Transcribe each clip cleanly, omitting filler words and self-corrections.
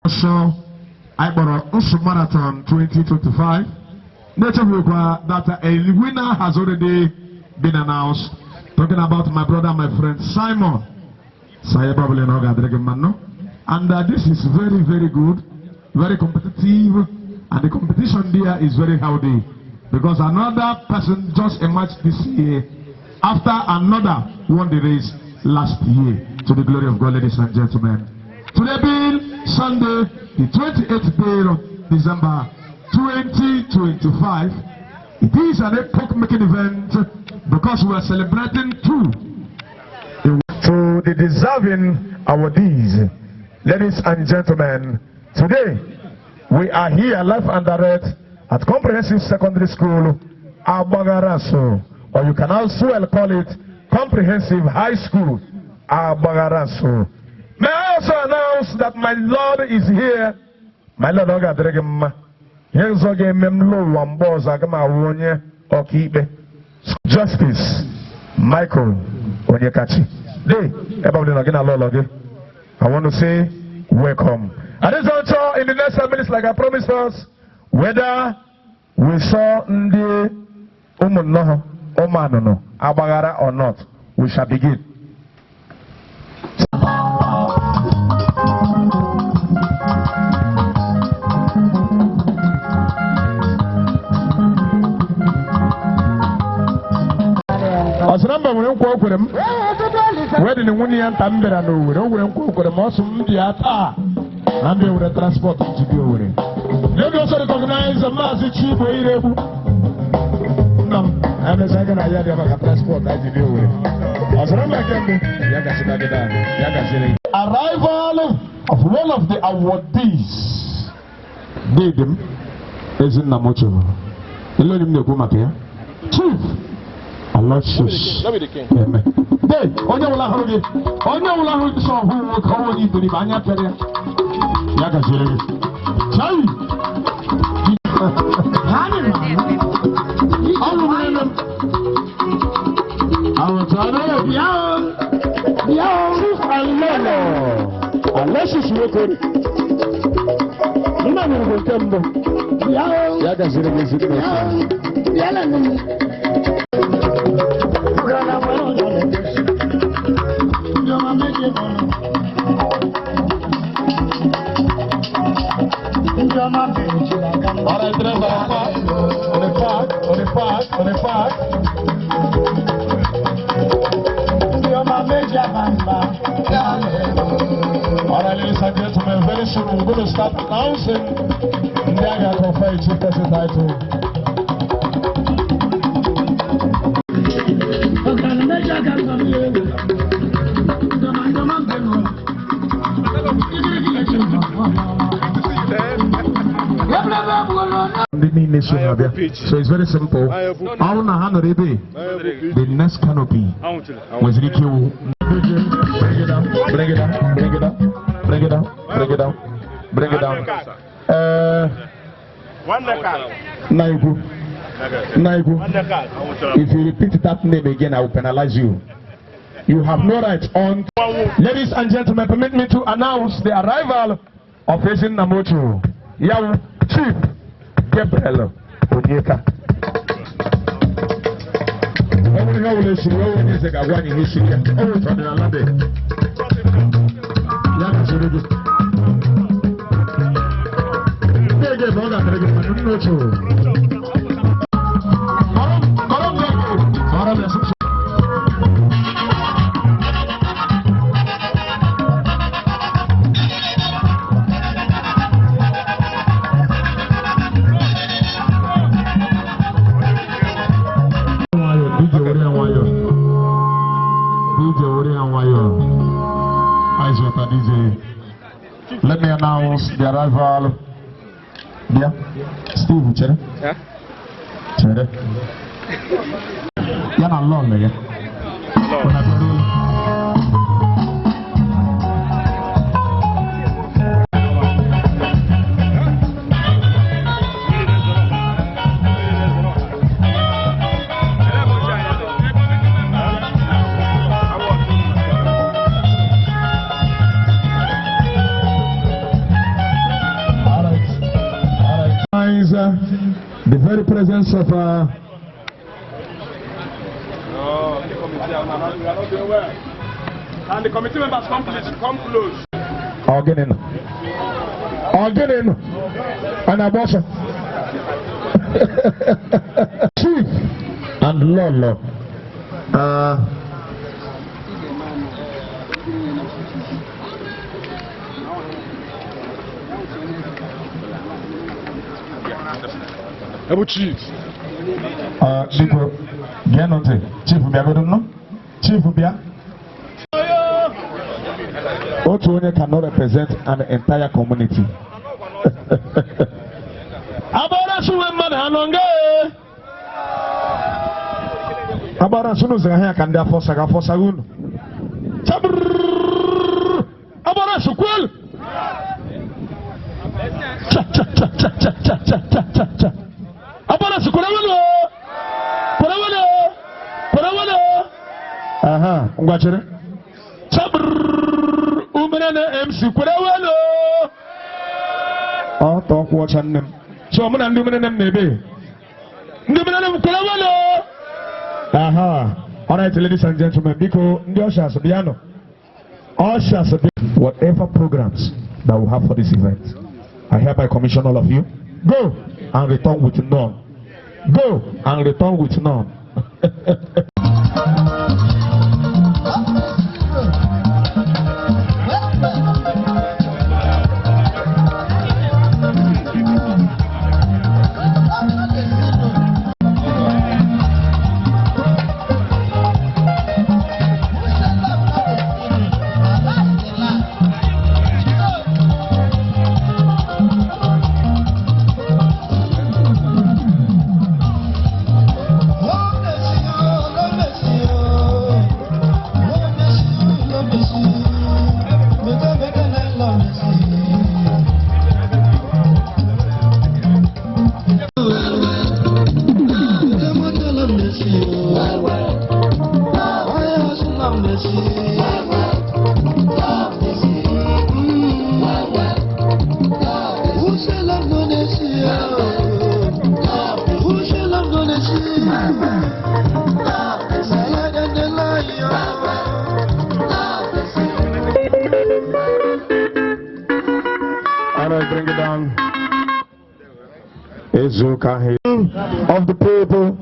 Ọsọ anyị kpọrọ Nsu Marathon 2025. Na-echefukwa that a winner has already been announced. Talking about my brother, my friend Simon. Saye Babule na ọ ga-adịrị gị mma nnọọ. And this is very, very good, very competitive, and the competition there is very healthy because another person just emerged this year after another won the race last year. To the glory of God, ladies and gentlemen. Today being Sunday, the 28th day of December 2025, it is an epoch-making event because we are celebrating two to the deserving awardees. Ladies and gentlemen, today we are here live and direct at Comprehensive Secondary School, Agbagaraso, or you can also well call it Comprehensive High School, Agbagaraso. May I also announce that my Lord is here. My Lord, ọ ga-adịrị gị mma. Ihe ọzọ ga-eme m n'ụwa mgbe ọzọ aga m awụ onye ọkaikpe. Justice Michael Onyekachi. Dey, ebe ọ bụla nọ gị na lọlọ gị. I want to say welcome. At this juncture, in the next 7 minutes, like I promised us, whether we saw ndị ụmụnnọọ ụmụ anụnụ Agbaghara or not, we shall begin. Ọ sị na mba nwere nkwa o kwere m wedding nwunye ya nta m bịara n'Owerri, o nwere nkwa o kwere m, ọ sị m bịa taa na ndị were transport ji bịa Owerri. Let me also recognize Maazị Chibo Iregbu. Nna m, emechaa gị na ya bịa maka transport anyị ji bịa Owerri. Ọ sịrị mba nke mbụ ya gasịba gị daa ya gasịrị gị. Arrival of one of the awardees. Dede m, Ezinna m ochie. Ele onye m na-ekwu maka ya? Chief Aloysius Eme. Dee, onye ọbụla hụrụ gị, onye ọbụla hụrụ gị sọ ọhụụ nwoke ọhụụ onye iberibe anya pịara ya. Ya gaziere gị. Chai! Ọ nwụrụ nne m. Ahụtara ya. Bịa o. Chief Alolo. Aloysius Nwokori. Nna m bụ nke mbụ. Ya gaziere gị ezigbo otu. All right, driver, park. On the park, on the park, on the park. All right, ladies and gentlemen, very soon we're going to start announcing the Aga confer Chief Person title. Ndị niile so na-abịa. So it's very simple. Ọ bụrụ na ha nọrọ ebe, the next canopy nweziri ike iwu. Bring it down, bring it down, bring it down, bring it down, bring it down, bring it down. Nna ikwu, nna ikwu, if you repeat that name again, I will penalize you. You have no right on. Ladies and gentlemen, permit me to announce the arrival of Ezinna Mochu, Yawu Chief Gabriel Onyeka. Ọ bụrụ ihe ọ bụla esiri, ọ bụrụ onye eze ga-agwa anyị ihe esiri ya. Ọ bụ otu ọdịnala dị. Ya gasịrị gị. Ndị ege ebe ọ ga-adịrị gị mma nnu otu. Kọrọ m gị. Kọrọ m ya sọ. Nwayọ, DJ, were ya nwayọ. DJ, were ya nwayọ. Eyes water, DJ. Let me announce the arrival. Bịa. Steve, chere. Chere. Ya na lọlọ ya. Unu abịaruola? Please, the very presence of No, the committee are not, we are not doing well. And the committee members come, please, come close. Ọ gịnị nọ? Ọ gịnị nọ? A na-agba ọsọ. Chief and Lolo. Ebu chief. Biko, geenụ ntị. Chief, bịagodo nụ. Chief, bịa. Otu onye cannot represent an entire community. Agbara suwe mmadụ ha nọ nga ee. Agbara sunu zara ha ya ka ndị afọ saga afọ saga unu. Chabrrrr. Agbara sukwelu. Cha cha cha cha cha cha cha cha cha cha. Agbara sukwelu. Kwere kwere. Aha, ngwa chere. Chabrrrr. Umere na MC kwere welu. Ọ tọ kwụ ọcha nne m. So mụ na ndị umere nne m na-ebe. Ndị umere nne m kwere welu. Aha. All right, ladies and gentlemen, biko ndị ushers bịanụ. Ushers bịa. Whatever programs that we have for this event, I hereby commission all of you. Go and return with none. Go and return with none. All right, bring it down. Ezuka of the people,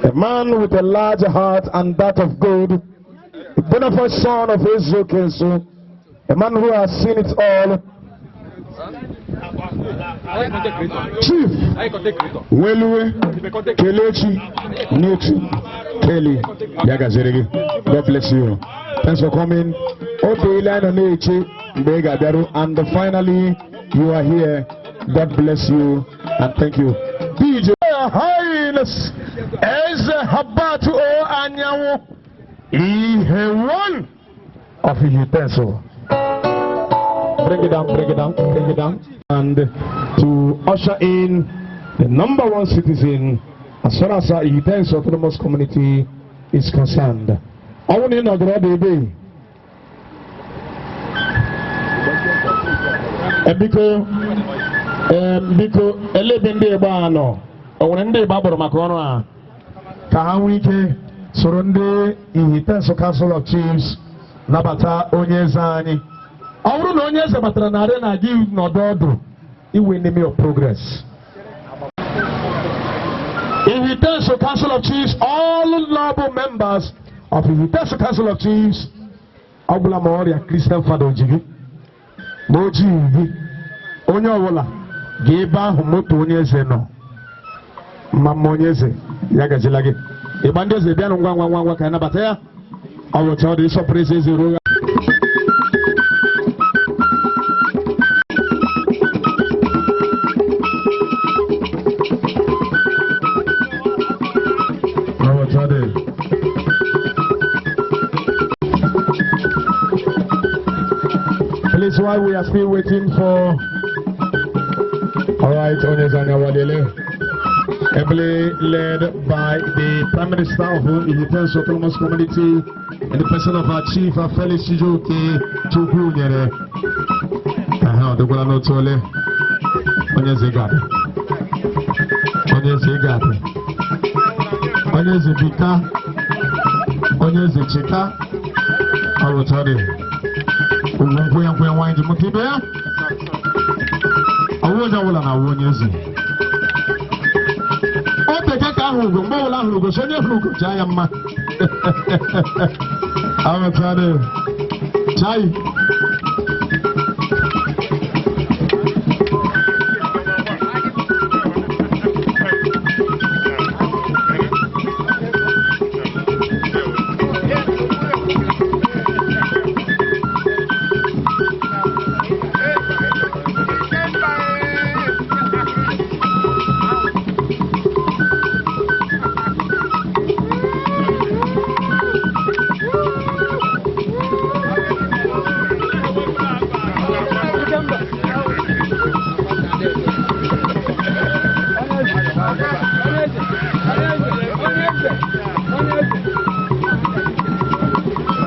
a man with a large heart and that of gold, the bona fide son of Ezukensu, a man who has seen it all. Chief Welue Kelechi Newton Kelly Yagazeregi. God bless you. Thanks for coming. Obeila nọ na-eche mgbe ị ga-abịaru, and finally you are here. God bless you and thank you. DJ Highness Eze Habatu O Anyanwụ Ihe one of Ihitenso. Bring it down, bring it down, bring it down. And to usher in the number one citizen as far as our Ihitenso Autonomous Community is concerned. Ọ bụrụ na ị nọdụrụ ọdụ ebe biko biko elebe ndị Igbo a nọ, o nwere ndị Igbo agbụrụ maka ọrụ a ka ha nwee ike soro ndị Ihitenso Council of Chiefs nabata onye eze anyị. Ọ bụrụ na onye eze batara na arena gị nọdụ ọdụ, iwe enemy of progress. Ihitenso Council of Chiefs, all noble members of Ihitenso Council of Chiefs, ọ gwụla ma ọrịa Christian Fada oji gị ma ojii gị, onye ọbụla ga ebe ahụ moto onye eze nọ. Mma mma onye eze ya gazila gị. Ịgba ndị eze bịanụ ngwa ngwa ngwa ngwa ka anyị nabata ya. Ọ bụ otu ọ dị ịsọpụrụ eze eze ruo. Ọ bụ otu ọ dị. Please, while we are still waiting for, all right, Onyezanya Wadele, ably led by the Prime Minister of Ihitenso Autonomous Community in the person of our Chief Felix Chijioke Chukwunyere. Aha, dịkwala n'otu ole onye eze ga-abịa. Onye eze, ị ga-adị. Onye eze, bika. Onye eze, chika. Ọ bụ otu ọ dị. Ugwu nkwụ ya, nkwụ ya, nwaanyị ji mụta ibe ya. Ọwụ onye ọbụla na-awụ onye eze. O teke ka ahụ ugo, mgbe ọbụla ahụrụ ugo, so onye hụrụ ugo jaa ya mma. Ọ bụ otu ọ dị. Chai.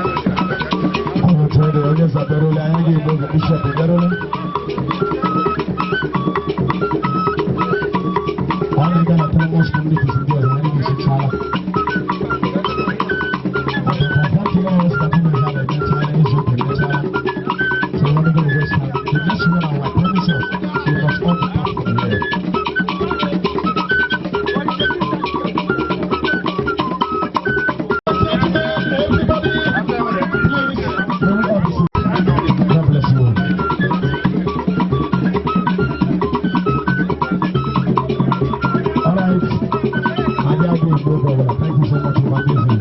Ọ bụ otu ọ dị. Onye eze abịarụla. Anyị ga-egbu oge. Bishọp abịarụla. Ọ na-aga na autonomous communities ndị ọzọ, anyị ga-esichala. Ọdịkwa 40 hours ka Chineke ala emechala, eziokwu emechala. So we're not going to waste time. The next one, I promise us, we must all be part of the world. Everybody, please, may we all be seated. God bless you. All right. Adiago Igbo, thank you so much, Evangelism.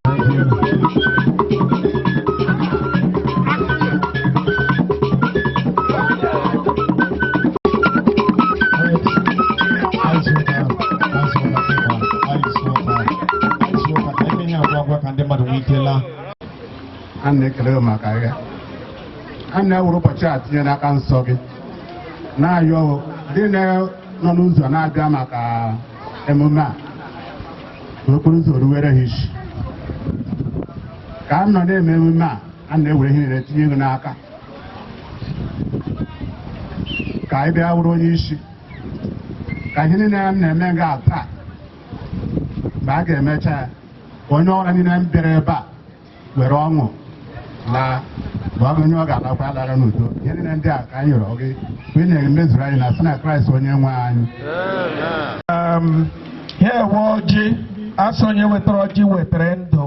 Thank you. All right. Ice water, ice water, ice water, ice water. Ka eme ihe agwa agwa ka ndị mmadụ nwee ike laa. A na-ekele gị maka ya. A na-ewere ụbọchị a tinye n'aka nsọ gị, na-ayọ ndị nọ n'ụzọ na-abịa maka emume a ka okporo ụzọ ruwere ha isi. Ka a nọ na-eme emume a, a na-ewere ihe niile tinye gị n'aka, ka anyị bịa wụrụ onye isi, ka ihe niile a na-eme nga taa, mgbe a ga-emecha ya, ka onye ọbụla niile m bịara ebe a were ọṅụ laa. Bụ ọ bụ onye ọ ga-alakwa alara n'udo. Ihe niile ndị a ka anyị yọrọ gị, mgbe ị na-emezuru anyị na sị na Kraịst onye nwe anyị. Ha ewe ọjị, asị onye wetara ọjị wetara ndụ.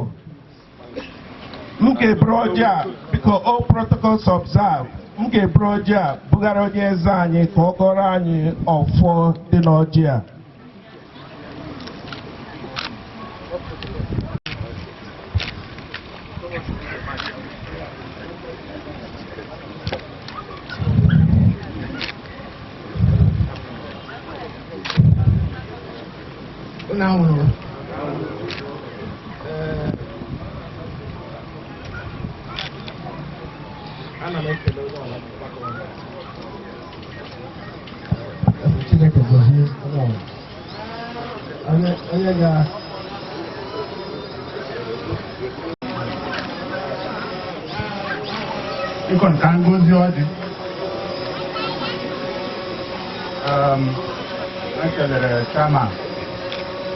M ga-eburu ọjị a, biko, all protocols observe. M ga-eburu ọjị a bugara onye eze anyị ka ọ gọrọ anyị ọfọ dị n'ọjị a. Unu anwụrụ. Ee, ana m ekele onye ọla gbakọrọ. Chineke gọzie onye ọbụla. Onye ga Biko, ka ngozi ọjị. Ekelere chairman,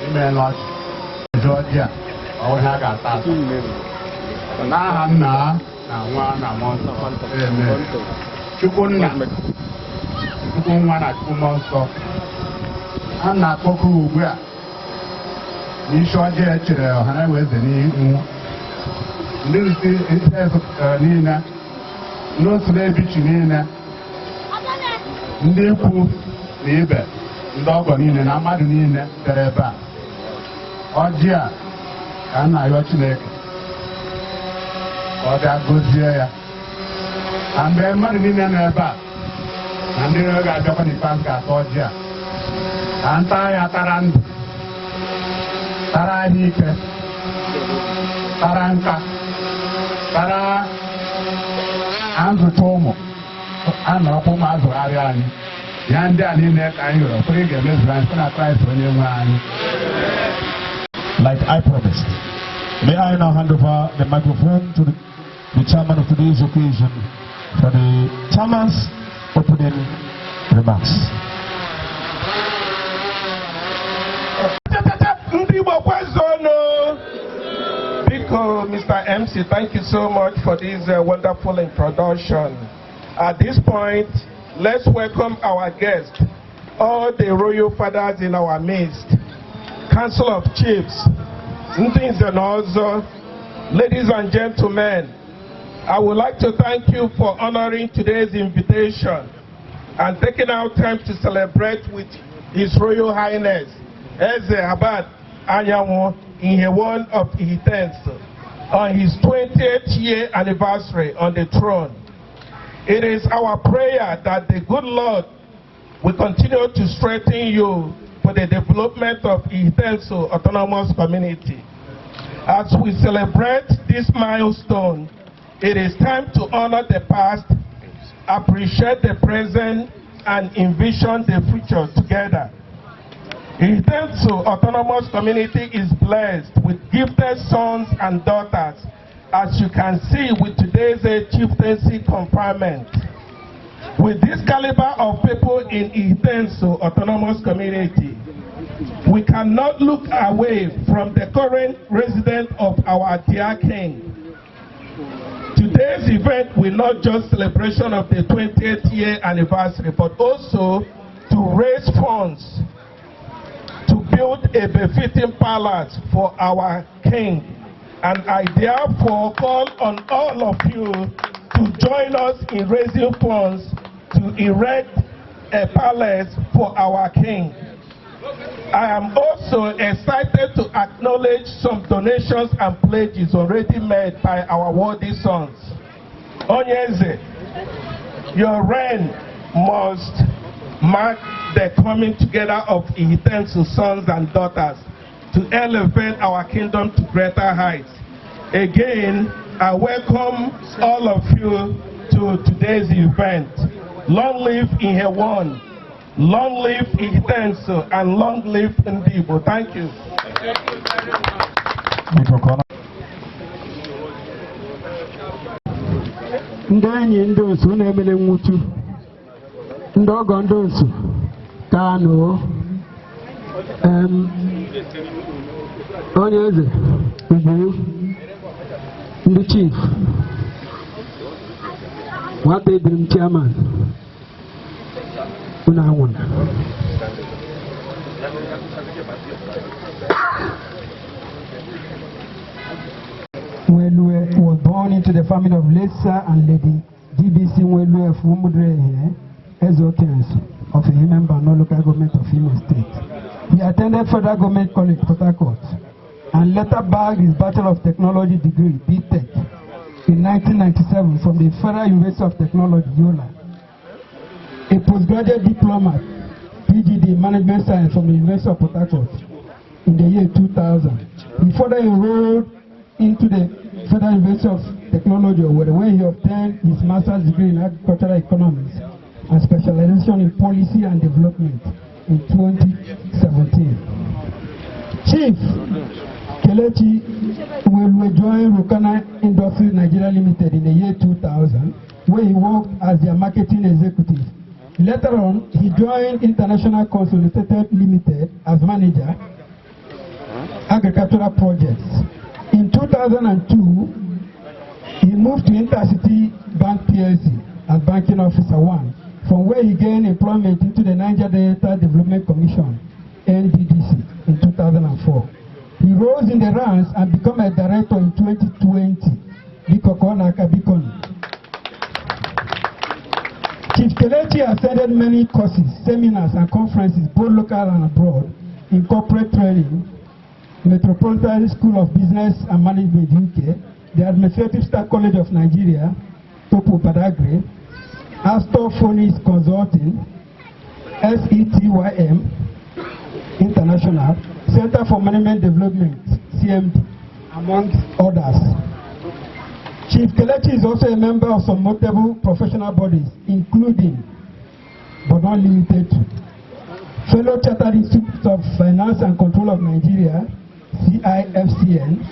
imeela. Ọjị ọjị ọjị a, ọ ihe a ga-ata ata. N'aha Nna na Nwa na Mmụọ Nsọ, amen. Chukwu Nna, Chukwu Nwa na Chukwu Mmụọ Nsọ, a na-akpọkọ ugbu a n'isi ọjị e chere ọha na eze n'ihu ndị isi niile, ndị otu na-ebichi niile, ndị ikwu na ibe, ndị ọgọ niile na mmadụ niile bịara ebe a. Ọjị a ka a na-ayọ Chineke ka ọ bịa gọzie ya, na mgbe mmadụ niile nọ ebe a na ndị ga-abịakwa n'ikpeazụ ga-ata ọjị a, ka nta ya tara ndụ, tara ahụike, tara nka, tara azụcha ụmụ a nọrọkwa ụmụ azụgharị anyị. Ya ndị a niile ka anyị rịọrọ, kwere ị ga-emezuru anyị site na Kraịst onye nwe anyị. Like I promised, may I now hand over the microphone to the chairman of today's occasion for the chairman's opening remarks. Biko, Mr. MC, thank you so much for this wonderful introduction. At this point, let's welcome our guests, all the royal fathers in our midst, Council of Chiefs, ndị nze na ọzọ, ladies and gentlemen, I would like to thank you for honoring today's invitation and taking out time to celebrate with His Royal Highness, Eze Herbert Anyanwu Ihewon of Ihitenso, on his 20th year anniversary on the throne. It is our prayer that the good Lord will continue to strengthen you for the development of Ihitenso Autonomous Community. As we celebrate this milestone, it is time to honor the past, appreciate the present, and envision the future together. Ihitenso Autonomous Community is blessed with gifted sons and daughters, as you can see with today's chieftaincy conferment. With this caliber of people in Ihitenso Autonomous Community, we cannot look away from the current resident of our dear king. Today's event will not just celebration of the 20th year anniversary, but also to raise funds to build a befitting palace for our king. And I therefore call on all of you to join us in raising funds to erect a palace for our king. I am also excited to acknowledge some donations and pledges already made by our worthy sons. Onyeze, your reign must mark the coming together of Ihitensu sons and daughters to elevate our kingdom to greater heights. Again, I welcome all of you to today's event. Long live Ihewon, long live Ihitensu, and long live Ndigbo. Thank you. Biko ka ọ Ndị enyi ndị osu na-emele nwuchu, ndị ọgọ ndị osu ka nụ onye eze ugwu, ndị chief, nwata ebiri m, chairman, unu anwụna. Nwelue was born into the family of late Sir and Lady DBC Nwelue of Umudrehe, Ezeokensu, of Ehime Mbano Local Government of Imo State. He attended Federal Government College, Port Harcourt, and later bagged his Bachelor of Technology degree, BTech, in 1997 from the Federal University of Technology, Yola. A postgraduate diploma, PGD in Management Science from the University of Port Harcourt in the year 2000. He further enrolled into the Federal University of Technology, Owerri, where he obtained his master's degree in agricultural economics and specialization in policy and development in 2017. Chief Kelechi Nwelue joined Rukana Industries Nigeria Limited in the year 2000, where he worked as their marketing executive. Later on, he joined International Consolidated Limited as manager, agricultural projects. In 2002, he moved to Intercity Bank PLC as banking officer 1, from where he gained employment into the Niger Delta Development Commission, NDDC, in 2004. He rose in the ranks and became a director in 2020. Biko Konaka Bikon. Chief Kelechi attended many courses, seminars, and conferences, both local and abroad, in corporate training, Metropolitan School of Business and Management, UK, the Administrative Staff College of Nigeria, Topo Badagry, Astor Phoenix Consulting, SETYM International, Center for Management Development, CMD, amongst others. Chief Kelechi is also a member of some notable professional bodies, including, but not limited to, Fellow Chartered Institute of Finance and Control of Nigeria, CIFCN,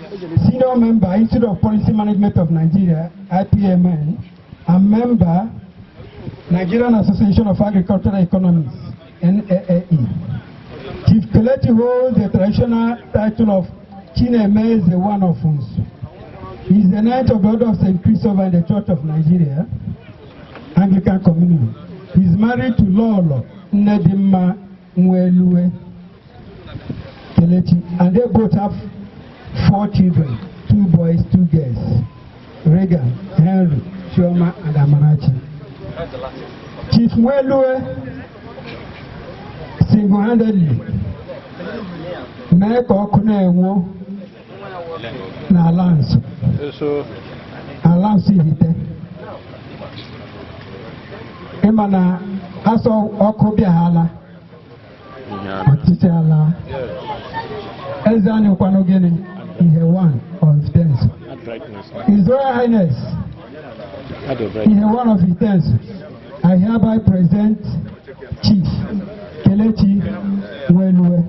Senior Member, Institute of Policy Management of Nigeria, IPMN, and Member, Nigerian Association of Agricultural Economists, NAAE. Chief Kelechi holds the traditional title of Chinemeze one of Nsu. He is the Knight of the Order of St. Christopher in the Church of Nigeria, Anglican Communion. He is married to Lolo Nnedimma Nwelue Kelechi, and they both have four children, two boys, two girls, Regan, Henry, Chioma, and Amarachi. Chief Nwelue single-handedly mee ka ọkụ na-enwu n'ala nso ala nso Ihite. Ịma na asọ ọkụ bịaghala ọchịchị ala eze anyị kwanụ gịnị ihe one of Itenso. His Royal Highness Ihe one of Itenso, I hereby present Chief Kelechi Nwelue.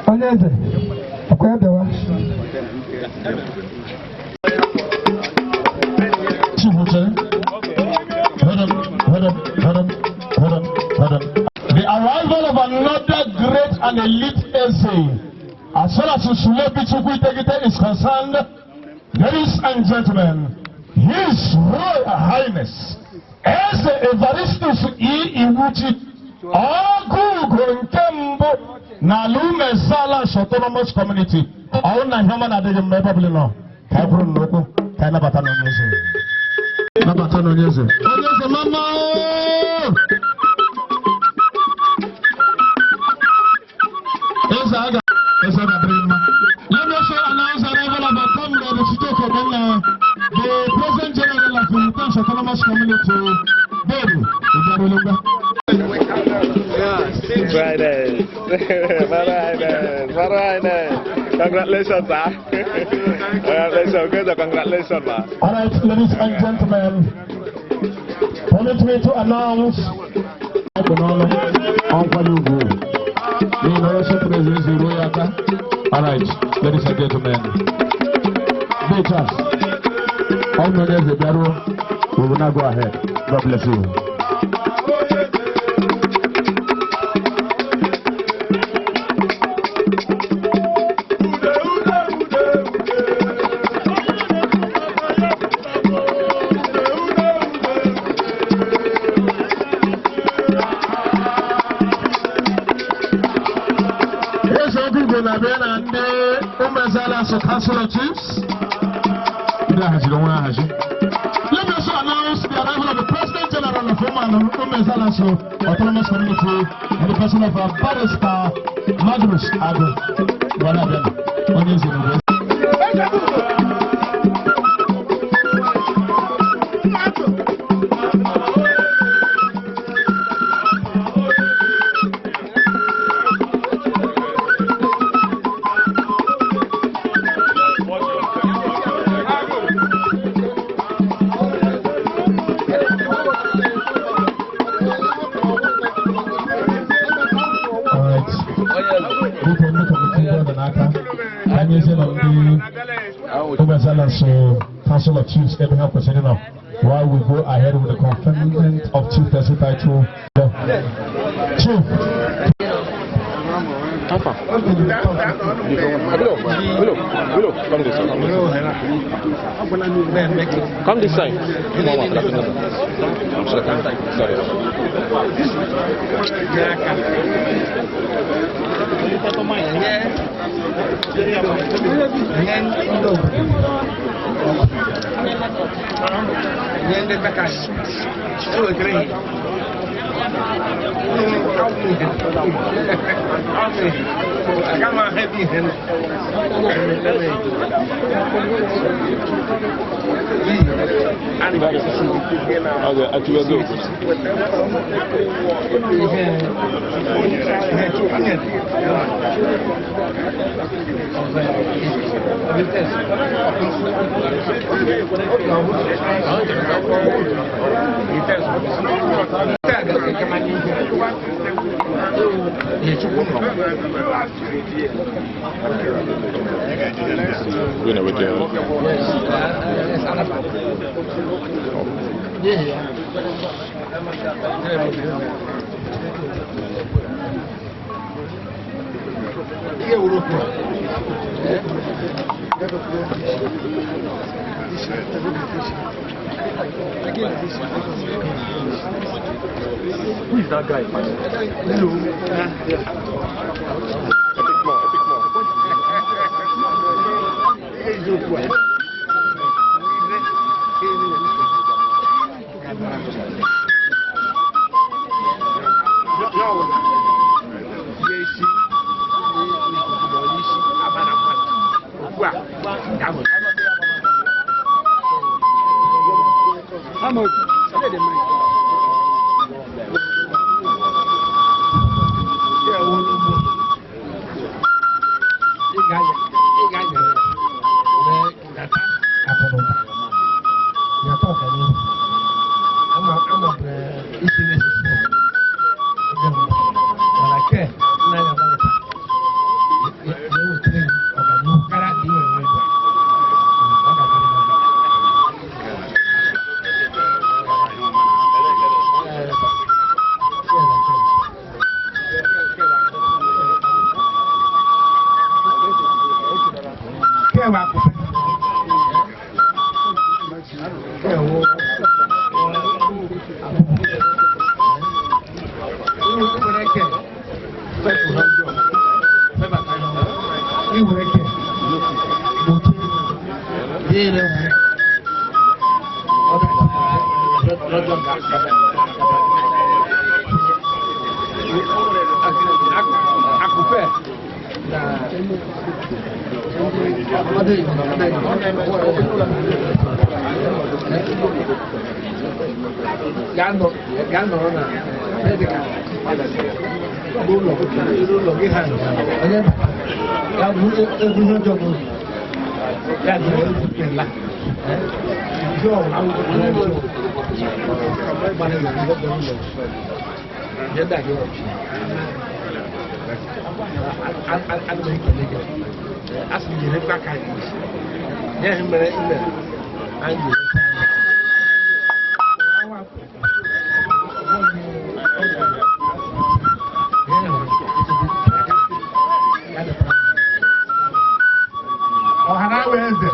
Onye eze, ọkwa ya bịawa. Chief Uche, hold on, hold on, hold on, hold on, hold on. The arrival of another great and elite Eze, as far as Usulebi Chukwu is concerned, ladies and gentlemen, His Royal Highness, Eze Evaristus E. Iwuchi, Ọgụgụ nke mbụ n'ala Umezala Autonomous Community, ọwụ na ihe ọma na-adịghị mma ebe ọbụla ị nọ, ka anyị kwuru n'okwu, ka anyị nabata n'onye eze. Nabata n'onye eze. Onye eze mama ooo! Eze aga eze ga-adịrị mma. Let me also announce the arrival of our comrade Chijioke Ogbonna, the President General of the Itenso Autonomous Community. Baby, Ibarolongba. Friday. Friday. Congratulations, sir. Congratulations. Good, congratulations, ma. All right, ladies and gentlemen, permit me to announce nkwanye ugwu n'ihi na onye sọpụrụ eze eze ruo ya aka. All right, ladies and gentlemen, Bechas, ọ bụ onye eze bịaruo, we will now go ahead. God bless you. Eze Ogugo na-abịa na ndị Umezala so Council of Chiefs. Ndị ahaziri onwe ahazi. Let me also announce the arrival of the President General of Umezala so Autonomous Community and the person of our Barrister Magnus Agu. Wala abịa na onye eze na All right. Biko ndị committee dị n'aka. Anyị eze na ndị Umezala so Council of Chiefs ebe ha kwesịrị nọ. While we go ahead with the conferment of chieftaincy title. Chief. Willow, come this side. Come this side. Sorry. Okay, actually, go. Who is that guy? Hello. Epic more, epic more. Ọhanaeze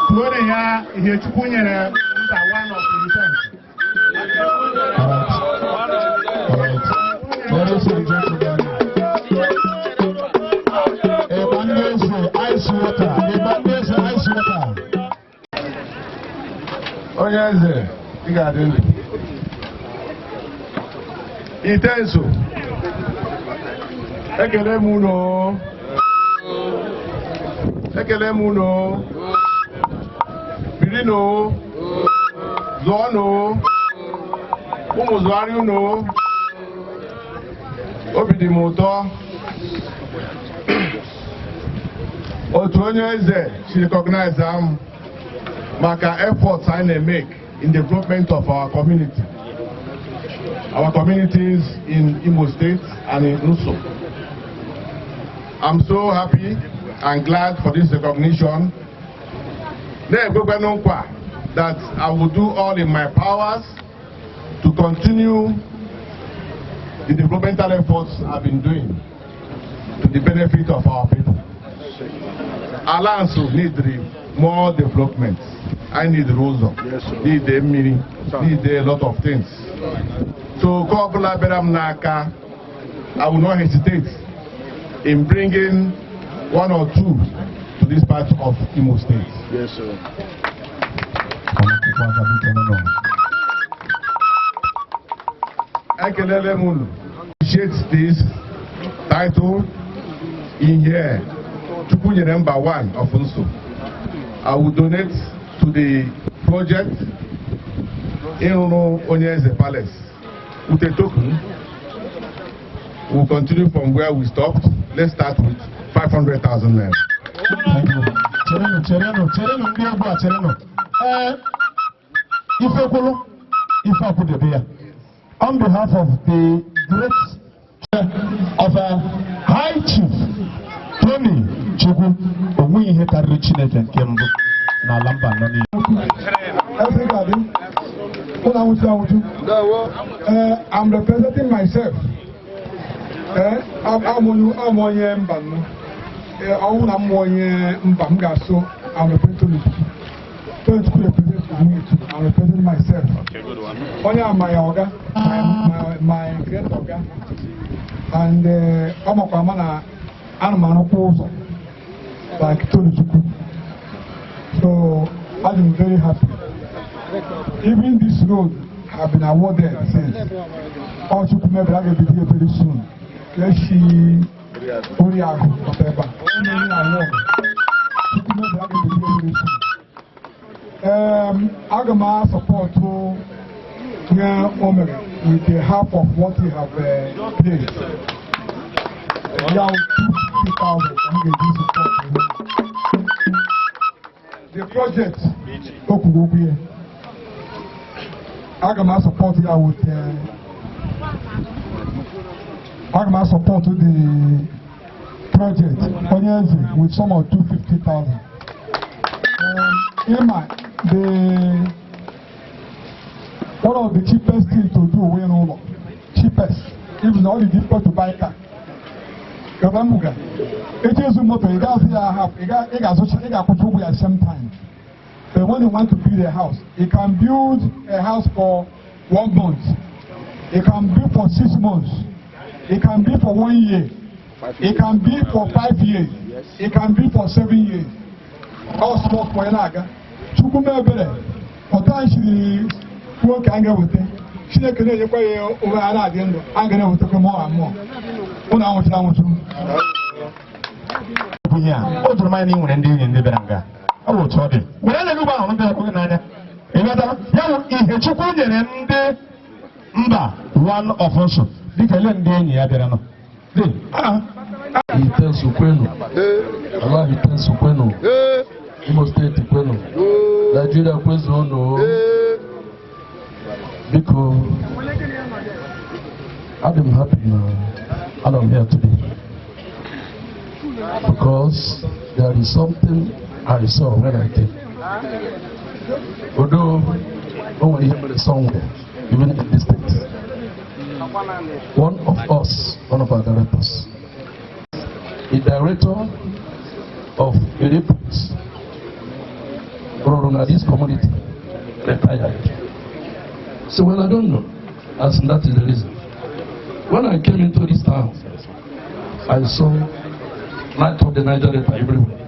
tụọrọ ya ihe Chukwu nyere mba one of the defense. All right. Ladies and gentlemen, Ebandeze ice water, Ebandeze ice water. Onye eze, ị ga-adị ndụ. Ite nso. Ekele m unu. Ekele m unu. Birinụ. Zụọnụ. Ụmụ zụgharị unu. Obi dị m ụtọ. Otu onye eze si recognize am maka efforts anyị na-make in development of our community. Our communities in Imo State and in Nso. I'm so happy and glad for this recognition. Na-ekwekwanụ nkwa that I will do all in my powers to continue the developmental efforts I've been doing to the benefit of our people. Ala Nso need more development. I need ụzọ, need mmiri, need a lot of things. So nke ọbụla bịara m n'aka, I will not hesitate in bringing one or two to this part of Imo State. Yes, sir. Akwụkwọ aka biko nọ. Ekelele m unu. Appreciate this title in here. Chukwu nyere mba one of Nso. I will donate to the project ịrụrụ onye eze palace. With a token, we'll continue from where we stopped. Let's start with 500,000 naira. Thank you. Cherenụ, cherenụ, cherenụ ndị egwu a, cherenụ. Ee, Ifekwulu, ife akwụdebe ya. On behalf of the great Of High Chief Tony Chukwu, onwe ihe karịrị Chineke nke mbụ n'ala mba nọ niile. Everybody, unu anwụchu anwụchu. I'm representing myself. I'm onye mba nọ. Ọwụ na m onye mba m ga-asụ, I'm representing Tony. Tony Chukwu represent me too. I'm representing myself. Onye a my oga, my great oga. And ọ makwa ama na ana m arụkwa ụzọ like Tony Chukwu. So I'm very happy. Even this road have been awarded since. Ọ Chukwu mebiri a ga-ebido ya very soon. Ka esi Oriakụ pụta ebe a. Onye na-enye award. Chukwu mebiri a ga-ebido ya very soon. Aga m support nye o mere with the half of what he have paid. Ya 250,000 ka m ga-eji support ya. The project o kwuru okwu ya. Aga m support ya with aga m support the project onye eze with sum of 250,000. Ịma the one of the cheapest thing to do wey n'ụlọ, cheapest, even all the difficult to buy car. Gaba muga eji ezu moto, ị ga-azụ ya half, ị ga-azụcha, ị ga-akwụcha ụgwọ ya at the same time. But when you want to build a house, you can build a house for one month, you can build for 6 months, it can be for one year, it can be for 5 years, it can be for 7 years. All small small ya na-aga. Chukwu mee ebere, ọtọ anyị siri kwuo ka anyị ga-eweta. Chineke na-enyekwa ya onwe ha na-adị ndụ, anyị ga na-ewetakwa more and more. Ụnụ anwụchiri anwụchu. Ihe a o doro m anya na ị nwere ndị enyi ndị bịara nga. Ọ bụ otu ọ dị were anya gị ugbo ahụ ndị ọkụ gị n'anya. Ị ghọtara ya bụ ihe Chukwu nyere ndị mba one of us dịka ele ndị enyi ya bịara nọ dị ah. Itensu kwenu. Ala Itensu kwenu. Imo Steeti kwenu. Nigeria kwezuonu. Biko, adị m happy na anọ m here today because there is something I saw when I came. Although, o nwere ihe mere somewhere, even in this state. One of us, one of our directors, the director of Iriput, rụrụ na this community, retired. So, well, I don't know, as in that is the reason. When I came into this town, I saw light of the Niger Delta everywhere.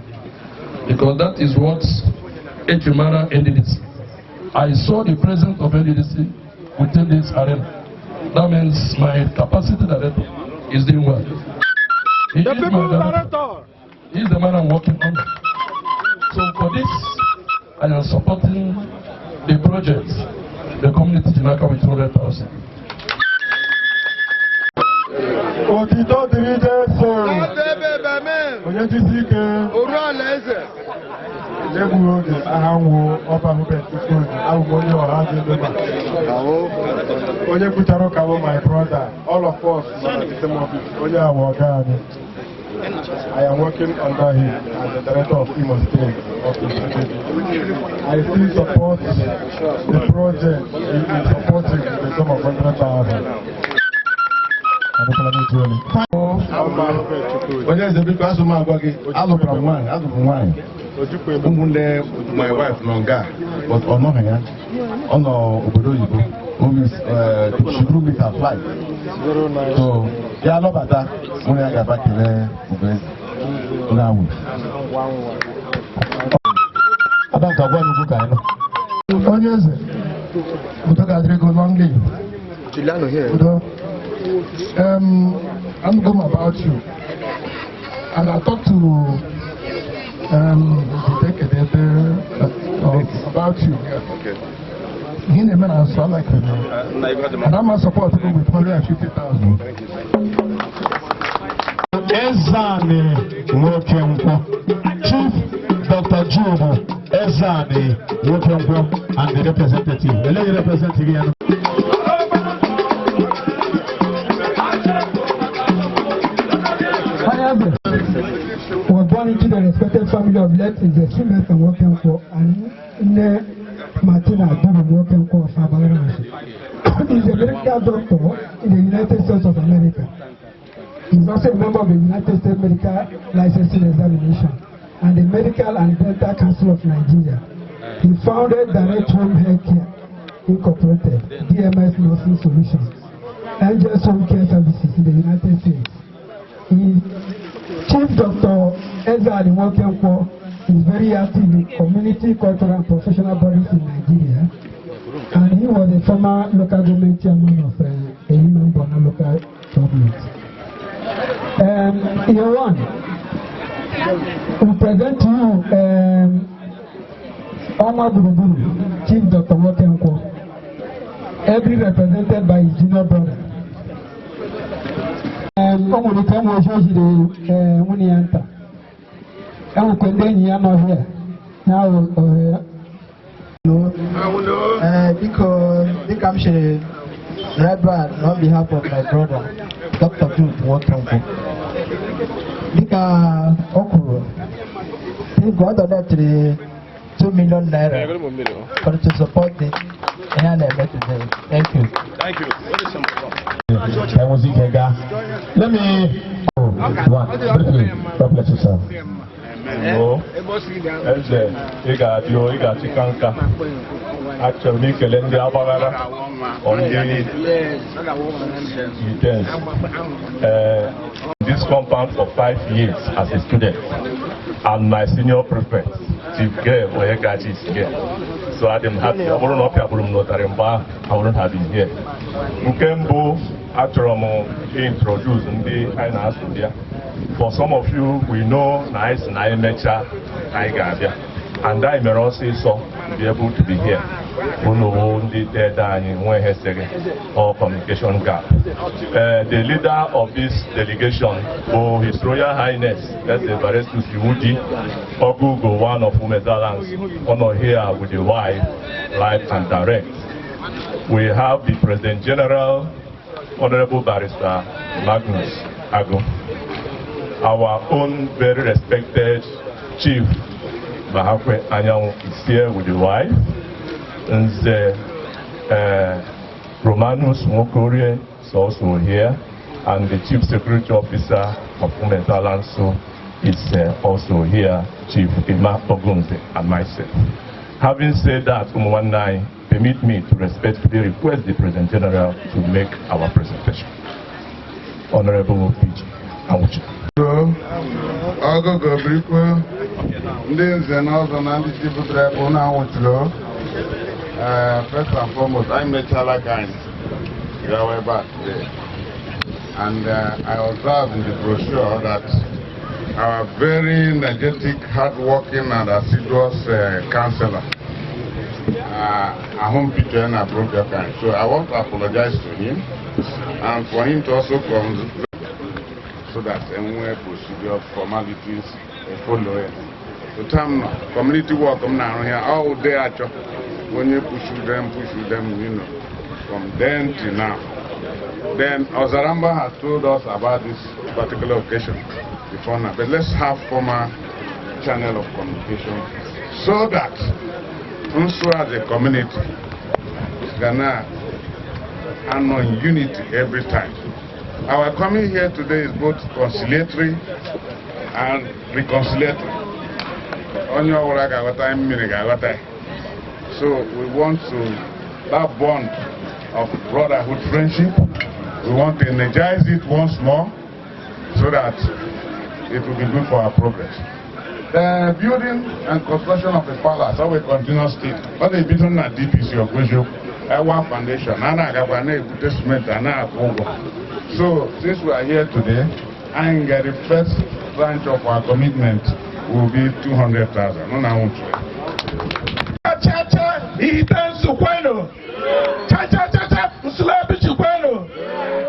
Because that is what Ejimara NDDC. I saw the presence of NDDC within this arena. That means my capacity director is doing well. He The is my people director. Director. He is the man I'm working under. So for this, I am supporting the project, the community Jinaka, with 200,000. Otito dịrị Jesu. Onye jisi ike. Oru alaeze. Egbughị oge, aha nwụ ọba Hubert Chukwudi, abụ m onye ọha dị ebe. Onye kwuchara ụka bụ my brother. All of us nọ na the same office. Onye awa ọga anyị. I am working under him as the director of Imo State Office. I still support the project he is supporting with the sum of 100,000. Onye eze, biko, asụ m agwa gị, alụkwara m nwaanyị, alụrụ m nwaanyị. Ụmụnne my wife nọ nga, but ọ nọghị ya, ọ nọ obodo oyibo. O miss, she couldn't miss her flight, so ya lọbata, mụ na ya ga-aba kelee Ugoeze na-awụ. Adanka, gwa nnukwu ka anyị nọ. Onye eze, udo ga-adịrị gị, long live. Udo. I'm going about you and I talk to the about you. He na-eme na nsọ like it. And I'm support you with 150,000. Ezeani Nwoke Nkwọ, Chief Dr. Jude Ezeani Nwoke Nkwọ and the representative. Eléyìí representative ya nọ. respected family of late Nze Sylvester Nwokenkwo and Nne Martina Duru Nwokenkwo of Abaransi. He is a medical doctor in the United States of America. He is also a member of the United States Medical Licensing Examination and the Medical and Dental Council of Nigeria. He founded Direct Home Healthcare Incorporated, DMS Nursing Solutions, Angels Home Care Services in the United States. Chief Dr. Ezeali Nwokenkwo is very active in community, cultural, and professional bodies in Nigeria, and he was a former local government chairman of Ehime Mbano Local Government. Year one, we present to you Oma Gburugburu, Chief Dr. Nwokenkwo, ably represented by his junior brother. O nwere ike enwe ozi o ziri nwunye ya nta, enwekwa ndị enyi ya nọ here ya ohere. Biko, dịka m siri Reverend, on behalf of my brother, Dr. Jude Nwokenkwo, dịka o kwuru, biko, ọ donatiri 2 million naira for to support the ihe a na-eme today. Thank you. Thank you. Very simple. Enwezi ike gaa. Let me one briefly. God bless you, sir. O eze, ị ga-adị o, ị ga-achịka nka. Achọrọ m ikele ndị Agbaghara, ndị Intense. This compound for 5 years as a student, and my senior prefect, Chief Gabe Onyekachi, is here. So adị m happy. Ọ bụrụ na ọ pịagburu m n'ụtarị mgbe ahụ, I wouldn't have been here. Nke mbụ, achọrọ m introduce ndị anyị na-asụ bịa. For some of you, we know na anyị si na anyị mechaa anyị ga-abịa, and anyị mere ọsịsọ to be able to be here. Unu wụ ndị dede anyị nwee ihe sịrị or communication gap. The leader of this delegation bụ His Royal Highness Eze Barestus Iwuji Ogugo, one of Umezalands, ọ nọ here with the wife, live and direct. We have the President General, Honorable Barrister Magnus Ago, our own very respected Chief Bahakwe Anyanwu is here with the wife. Nze Romanus Nwokorie is also here, and the Chief Security Officer of Umezalanso is also here, Chief Emma Ogunze, and myself. Having said that, Umuwanai, permit me to respectfully request the President General to make our presentation. Honorable PG Awuchi. Ọgụgụ birikwo, ndị nze na ọzọ na ndị chief butere na anwụchiri. First and foremost, anyị mechala ka anyị gawa ebe a today, and I observed in the brochure that our very energetic, hardworking and assiduous councillor, Ahum Peter na brochure ka anyị. So I want to apologize to him and for him to also come so that enwee procedure formalities follow ya. Otu m nọ, community work m na-arụ ya all day, achọ onye push them from then till now. Then Ozaramba has told us about this particular occasion before now, but let's have formal channel of communication so that Nsu as a community ga na-anọ in unity every time. Our coming here today is both conciliatory and reconciliatory. Onye ọbụla ga-aghọta mmiri ga-aghọta ya. So we want to, that bond of brotherhood, friendship, we want to energize it once more so that it will be good for our progress. The building and construction of the palace, how we continue state, ọ na-ebido na DPC Ogwezio, Ewa Foundation, a na-agakwa na-ebute cement, a na-akwụ ụgwọ. So since we are here today, anyị get the first tranche of our commitment will be 200,000. Nọ na nwụchu. Cha cha, ite nsukwenu. Cha cha cha cha, nsulabichi kwenu.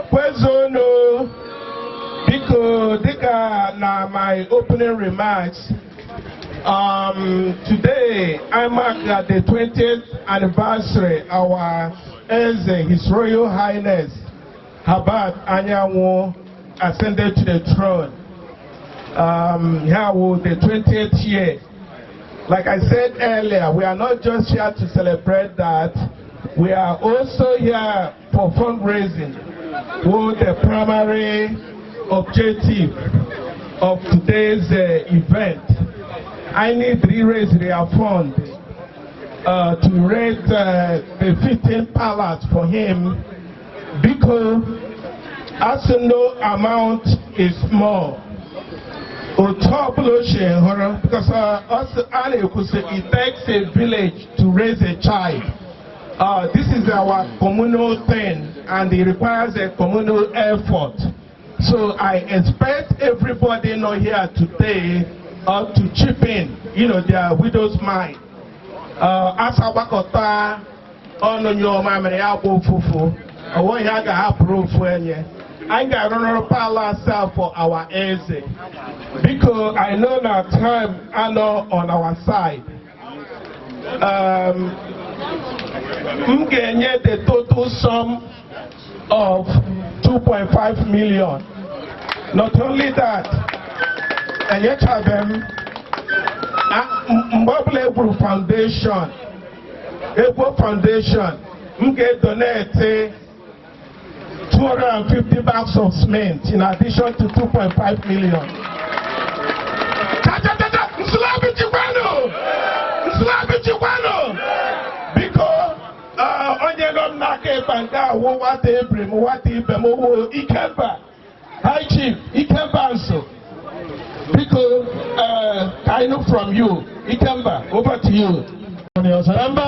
Kwezonu. Biko, dịka na my opening remarks, today I mark the 20th anniversary our Eze, His Royal Highness Herbert Anyanwu, ascended to the throne. Here with the 20th year. Like I said earlier, we are not just here to celebrate that. We are also here for fundraising, with the primary objective of today's event. I need to raise their fund to raise the 15 palace for him because as no amount is small. Otu ọbụla o si hụrụ, because a na-ekwu sị, it takes a village to raise a child. This is our communal thing and it requires a communal effort. So I expect everybody not here today to chip in their widow's mite. Asa gbakọta ọnụ nyụọ mamịrị ya gba ụfụfụ, onweghị a ga-ahapụrụ ofu onye. Anyị ga-arụrụ palace a for our eze. Biko, I know na time anọ on our side. M ga-enye the total sum of 2.5 million. Not only that, enyechabe m mgbe ọbụla egburu foundation, egwu foundation, m ga-edonate 250 bags of cement in addition to 2.5 million. Cha cha cha cha, Nsulabi Chikwano! Nsulabi Chikwano! Biko, onye nọ m n'aka ịkpa nke awụ nwata ebiri m nwata ibe m wụ Ikemba. High Chief Ikemba nso. Biko, I know from you. Ikemba, over to you. Ọzaramba!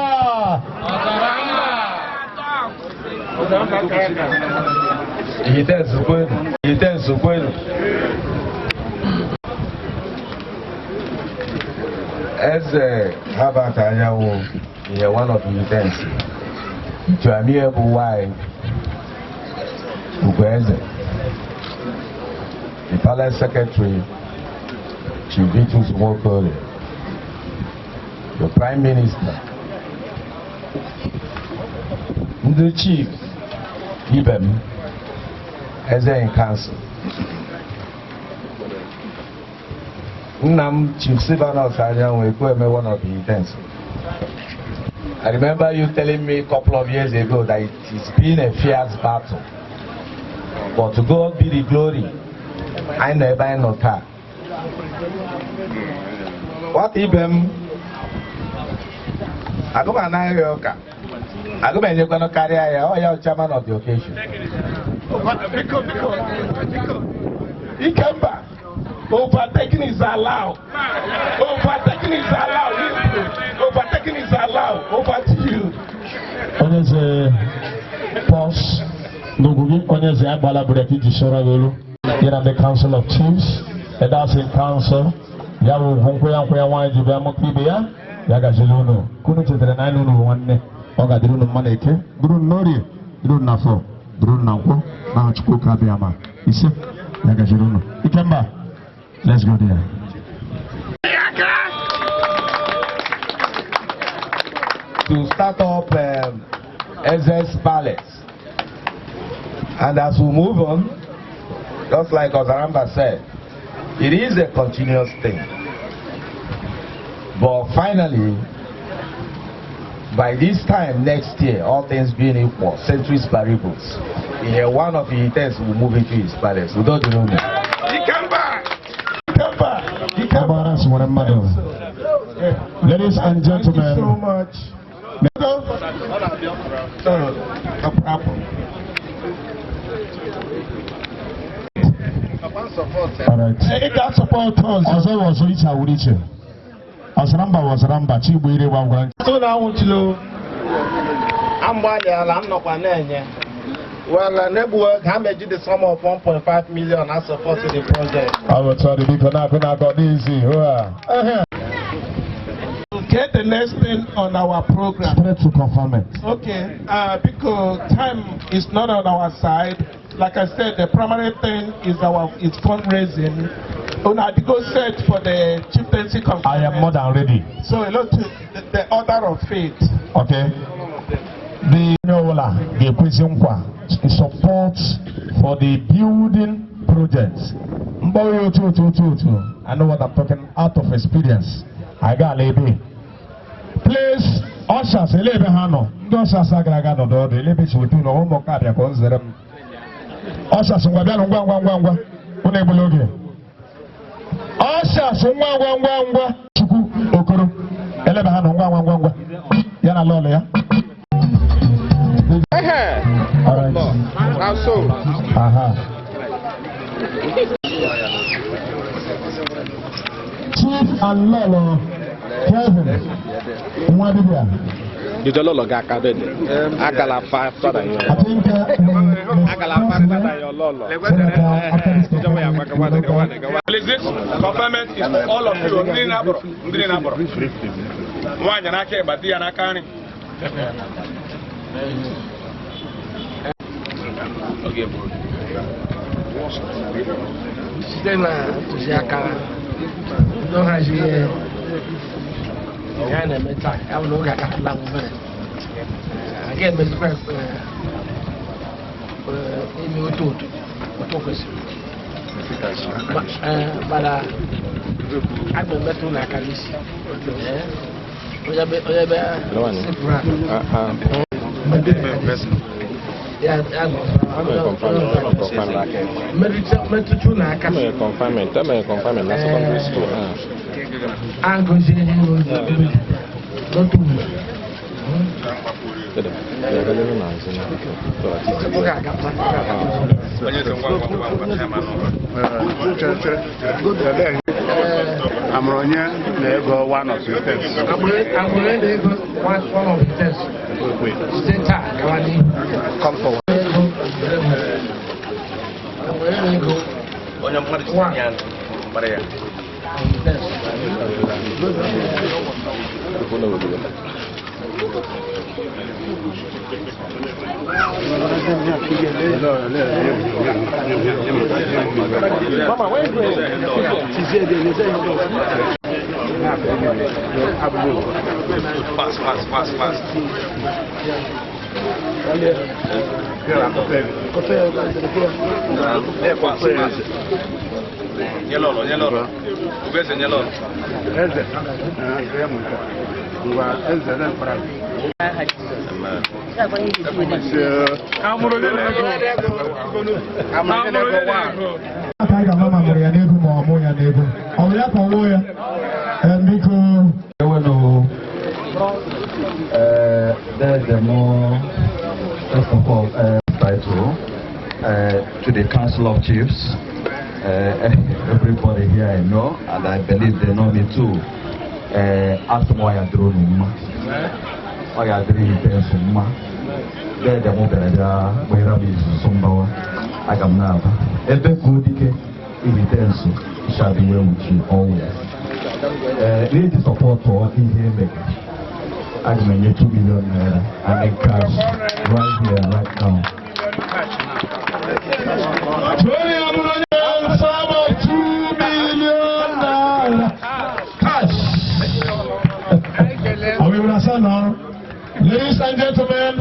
Ihite kwenu, Ihite kwenu. Eze Herbert Anyanwụ ihe one of Ihite to amiable wife Ugweze, the palace secretary, Chief Vitus Nwokore, the prime minister, ndị chief ibe m, eze in council, nna m Chief Silvanus Anyanwụ Ekwueme, one of the events. I remember you telling me a couple of years ago that it has been a fierce battle. But to God be the glory. I nọ ebe anyị nọ taa. Nwata ibe m, agụ m anaghị ya ụka. Agụ m enyekwanụ karịa ya, ọ ya chairman of the occasion. Biko, biko, biko. Ikemba, overtaking is allowed. Overtaking is allowed. Overtaking is allowed. Over to you. Onye eze pọs n'ugwu gị, onye eze agbala break iji sọrọ gị olu ya na the Council of Chiefs, Elders in Council, ya bụ ugwu nkwụ ya nkwụ ya nwaanyị ji bịa mụta ibe ya ya gaziri unu ka unu chetara na anyị na unu bụ nwanne. Ọ ga-adịrị unu mma na eke, dịrị unu n'orie, dịrị unu n'afọ, dịrị unu na nkwọ na Chukwu ka abịa ma ise ya gaziri unu. Ikemba, let's go there. To start up Eze's Palace. And as we move on, just like Ozaramba said, it is a continuous thing. But finally, by this time next year, all things being equal, ceteris paribus, in one of the intents will move into his palace. We don't know. Ikemba! Ikemba! Ikemba! Ọgbara nwere mmadụ. Ladies and Thank you gentlemen, so much. No, no problem. All right. Ị ga-support us. Ọzọ wụ ọzọ, iche awụrụ iche. Ọzaramba wụ ọzaramba, chi igbo ire gwa ngwa. Tụ na anwụchilo. Agbalịala m nọkwa na-enye. Well, n'egbu oge, ha meji the sum of 1.5 million as support to the project. Ọ bụ otu ọ dị, biko na-akụ na-akọ n'izi hụ a. Ehe. Get the next thing on our program. Straight to conferment. Okay, because time is not on our side. Like I said, the primary thing is fundraising. Unadigo set for the chieftaincy conference. I am more than ready. So a lot to the order of faith. Okay. The onye ọbụla ga-ekwezi nkwa support for the building project. Mgbe Mgbawe ya otu otu otu otu. I know what I'm talking out of experience. I got ebe. Please, ushers, ele ebe ha nọ. Ndị ushers agara aga nọdụ ọdụ, ele ebe si weta ụlọ ụmụ ka abịa ka ọ nzere m. Ushers, ngwa bịanụ ngwa ngwa ngwa ngwa. Unu egbula oge. Ushers, ngwa ngwa ngwa ngwa. Chukwu Okoro. Elebe ha nọ ngwa ngwa ngwa ngwa. Ya na lọlọ ya. All right. Now so. Aha. Chief and Lolo Kevin Nwadibia. Jide lọlọ gị aka dede. Agala faster than your I think Agala faster than your lọlọ. Please, this conferment is for all of you. Ndị na-abụrụ, ndị na-abụrụ. Nwaanyị n'aka ịgba, di ya n'aka nri. Site na ntụziaka ndị nhazi ihe ihe a na-eme taa, ya bụ na oge akatụla m obere, a ga-emezikwa ime otu otu otu o kwesịrị. Mana a ga-emetụ ụlọ aka n'isi. Onye be sepụrụ a ya ya metụtụ n'aka. Emere confinement na secondary school. A gọzie ihe n'otu ugbo. Oge agapụta. Amụrụ onye na ego one of the steps. Amụrụ na ego one of the steps. Site taa gawa n'ihu. Come forward. Amụrụ na ego Onye mmadụ si ya mkpara ya. Mama, where is Fast, fast, fast, fast. Fast, fast. Nye lọlọ, nye lọlọ. Ugeze nye lọlọ. Eze. Ngwa eze na mkpara. Amụrụ onye na-ego. Amụrụ onye na-ego one. Aka anyị ga-ama ma mụrụ ya n'ego ma ọ mụ ya n'ego. Ọ bụ ya ka ọ wụọ ya? Biko. Ewenu, there's a more, first of all, title to the Council of Chiefs. Everybody here I know, and I believe they know me too. Asị m ọya dịrị unu mma, ọya dịrị ite mma. Dede m bịara bịa gbanyere m izuzu mbawa, aga m na-aba. Ebe ka dike ihite nso shall be well with you always. N'iji sọpọtụ ihe emega, aga m enye 2 million naira and in cash right here, right now. Tony Amụrụ sum of 2 million naira cash. Are we gonna now? Ladies and gentlemen,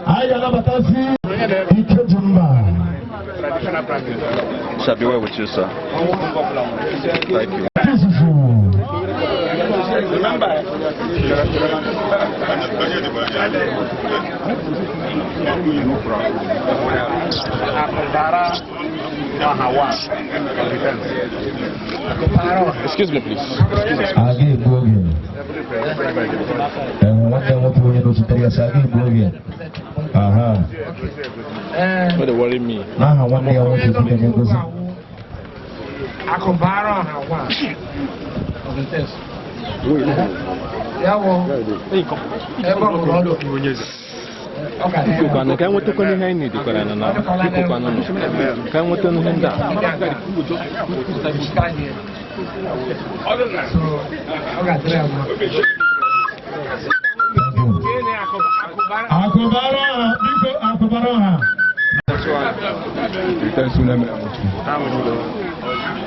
I am Ikejumba. Shall be well with you, sir. Thank you. Remember. Excuse me, please. Excuse me. Aga egbu oge. Nwanne m nwoke onye nọchitere ya sị aga egbu oge. Aha. Don't they worry me. N'aha nwanne ya nwoke Chineke ngozi. Akụbara ọha one of the steps. Ya wụ ebe ọ bụla ọdụ. Ọ ga Biko kwanụ ka enwetakwana ihe anyị na-edikwara na na biko kwanụ nụ ka enweta ihe ndị a. Ọ ga-adịrị ya mma. Akụbara ọha, biko akụbara ọha.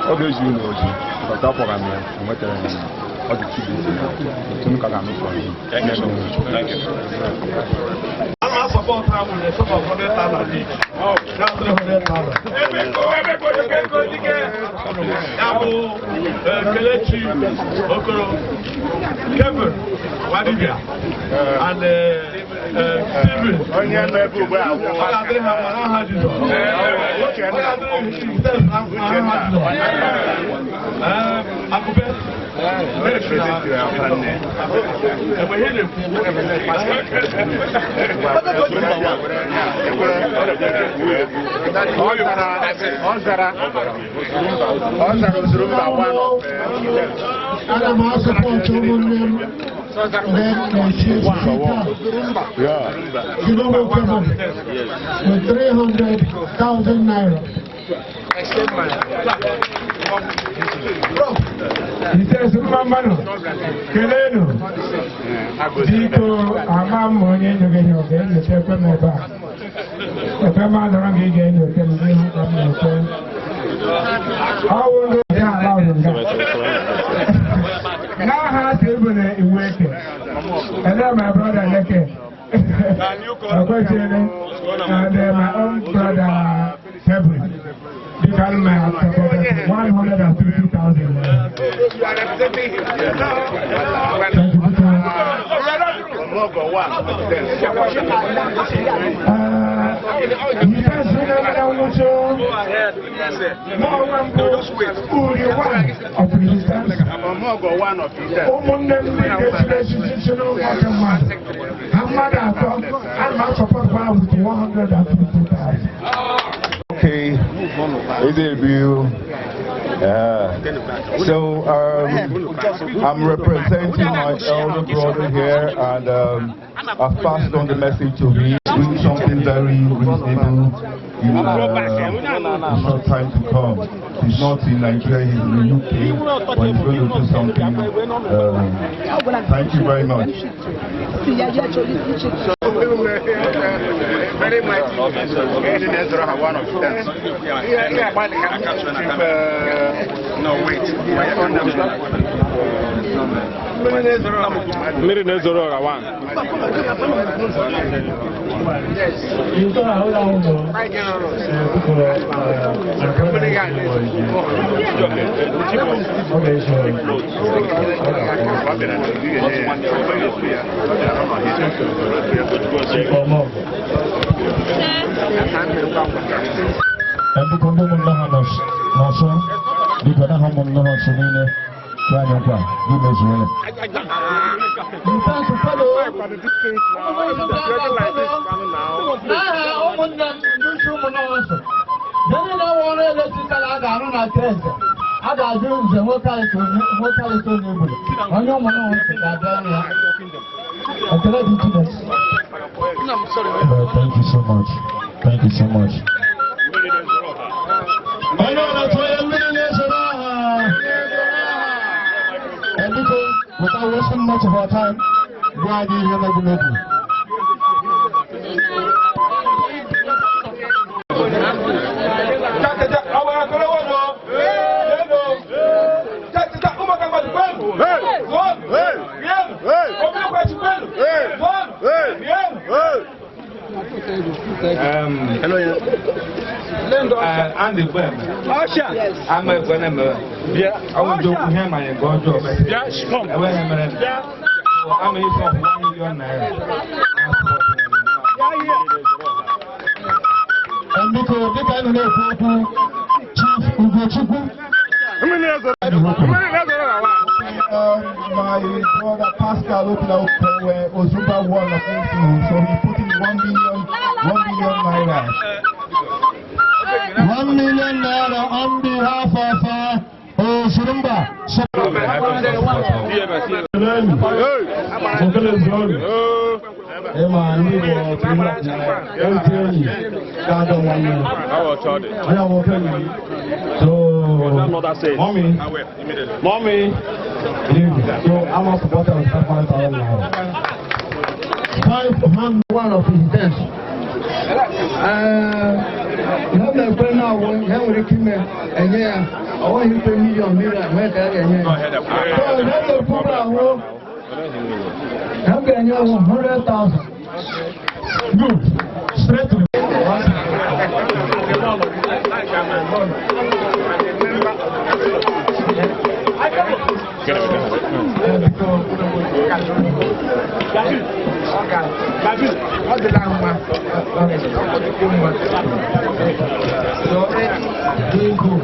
Ọ ga-ezu ụlọ ozi, ọta akpọga m ya, o nwetara ya. Ọ dị 2 days now. Otu m ka ga-anụ from him. Thank you so much. Thank you. Ama support support her with a sum of 100,000 each. That's 300,000. Kelechi Okoro, Kevin Wadibia, and Stephen. Ana m asọpọtụ ụmụnne m na-echi echichi taa. Jibowo with 300,000 naira. He says, Mama, Kelenu, Diko, Amam, Onye, Nyoge, Nyoge, Nyoge, Now has even a working. And then my brother Leke. And my own brother Kevin. Because my 150,000. Thank you. Okay, debut. Yeah. So I'm representing my elder brother here, and I've passed on the message to him. Doing something very reasonable in the short time to come. He's not in Nigeria, he's in the UK, but he's going to do something. Thank you very much. Very much. No, wait. Thank you so much. Thank you so much. Without wasting much of our time, go ahead and hear the. Andy Bem. I'm a I want to hear my God. I'm a 1 million naira. And because Chief Ugochukwu. My brother Pascal Opilaokwe Ozumba won of so he put in 1 million, 1 million naira. 1 million naira on behalf of Ozumba. So, mommy, so I'm a supporter of 500,000 naira. 501 of his death. Good. Ọ dịla mma, ọ dịkwa mma. So doing good.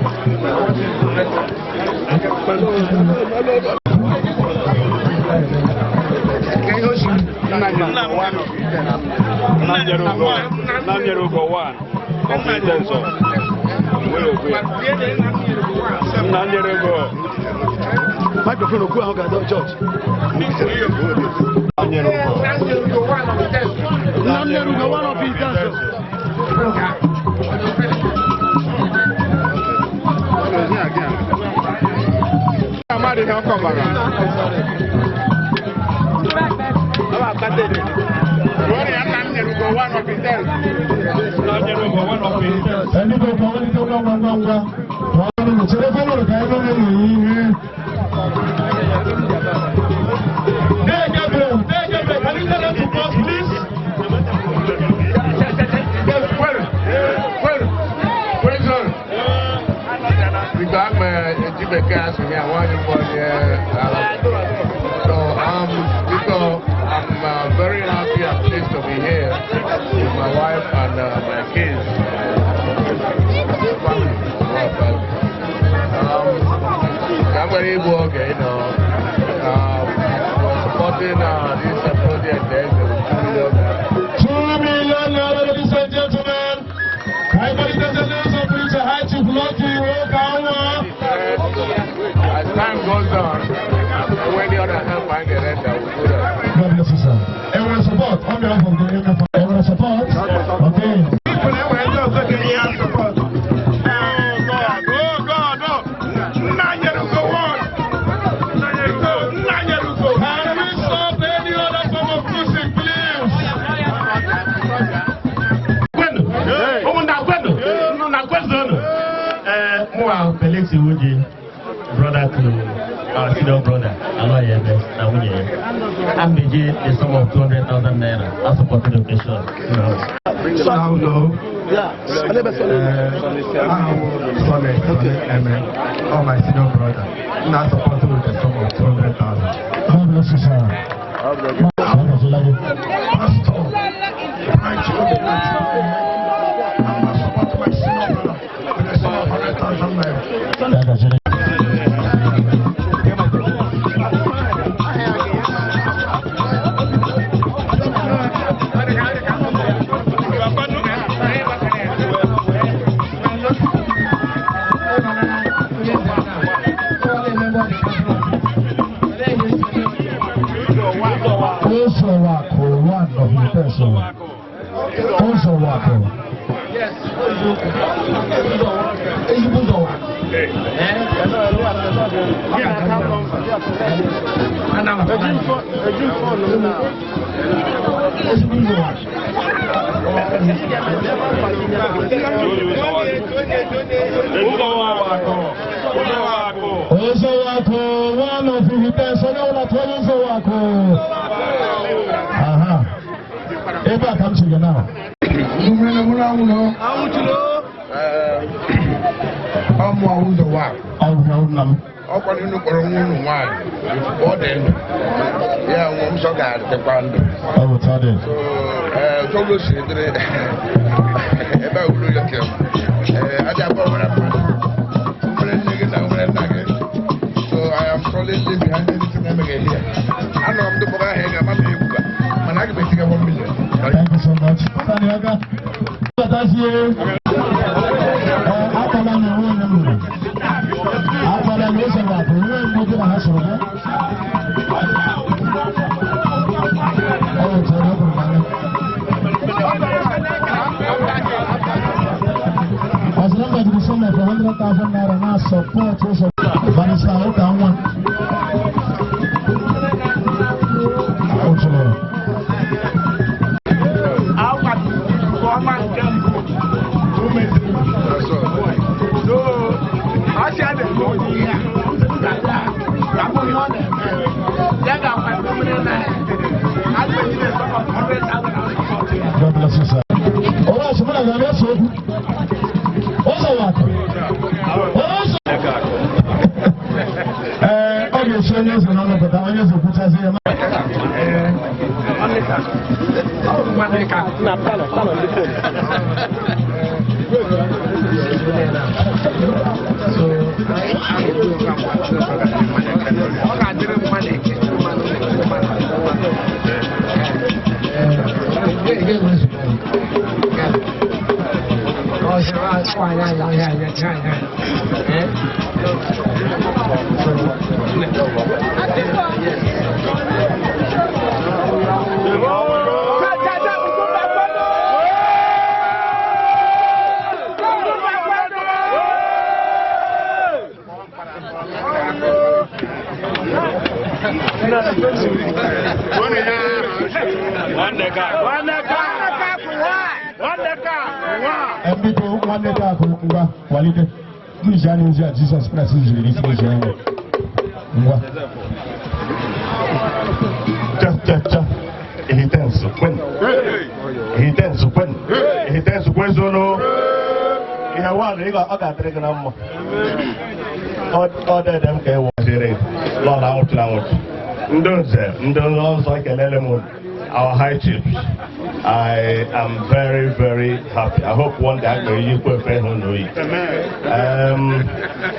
Nnamdi one of Itenso. Nnamdi Ugo. Microphone okwu ahụ ga-adọ George. Nnamdi Ugo one of Itenso. Amadi ihe ọkọ gbara. Ẹni tó kọ́ wọ́n ní tó gbọ́ gbọ́ gbọ́ wọ́n ní chere fọlọ́ ka ẹ lọ́wọ́ yìí ihe. Hey Gabriel, hey Gabriel, can you tell them to pause, please? Biko ama eji bekee asụ ya nwaanyị mbụ onye ala. So biko, I'm very happy and pleased to be here with my wife and my kids. Family. I'm very able, we're supporting this project there, the 2 million. 2 million, ladies and gentlemen. Everybody does a little bit of high chief lucky. As time goes on, when the other help I get it, I will do that. God bless you, sir. Everyone support on behalf of the MFI. Everyone support. Okay. Can we stop any other form of music, please? Mụa Felix Iwuji, brother to our senior brother, Aloy Ebe, na nwunye ya. Ameji the sum of 200,000 naira as support the occasion. Hello. Sorry, oh, my senior brother. Now supporting with the sum of 200,000. God bless you, sir. Pastor, branch of the I'm not supporting my senior brother with the sum of 100,000 naira. Ozowako, one of the person. Ozowako. Yes. Ozowako, one of the person. Ozowako. Aha. Ebe a ka m chiri now. Ọmụ ụzọ wa. Ọkwa nínú kpọrọ nwa unu nwaanyị ọ dị ndụ ya nwe nsọ ga-adịkwa ndụ. So tolu si dịrị ebe a wuru ya ke adị abụọ nwere mmadụ nwere nne gị na nwere nna gị. So I am solidly behind anything emeghe here. Anọ m ndị kpọrọ ahụ ị ga-ama m egwu ka mana aga m etiga 1 million. Thank you so much. Sani Oga. Akọla na onwe onye mụrụ. Akọla na ose ga-akụ onwe mgbe gị na ha soro gị. Ọ bụ tọrọ ọ bụrụ n'anya. As long as you send for 100,000 naira na support ụzọ Barrister Ụka nwa. Ọ chọrọ. God bless you, sir. All right, so ọ ga-esi onye Onye eze na-anọpụta, onye eze kwuchazi ya. Biko nwanne gị akụ ngwa walite n'izu anya ozi a Jizọs Kraịst ziri n'isi ozi ahụ ngwa. Cha cha cha. Ihitensu kwen. Ihitensu kwen. Ihitensu kwen zolo. Ihe wa na ị ga ọ ga-adịrị gị na mma. Ọ dede m ka e wọchiri lọ na anwụchi na anwụchi. Ndị nze, ndị ọzọ ekelele m our high chiefs. I am very, very happy. I hope one day I can you put a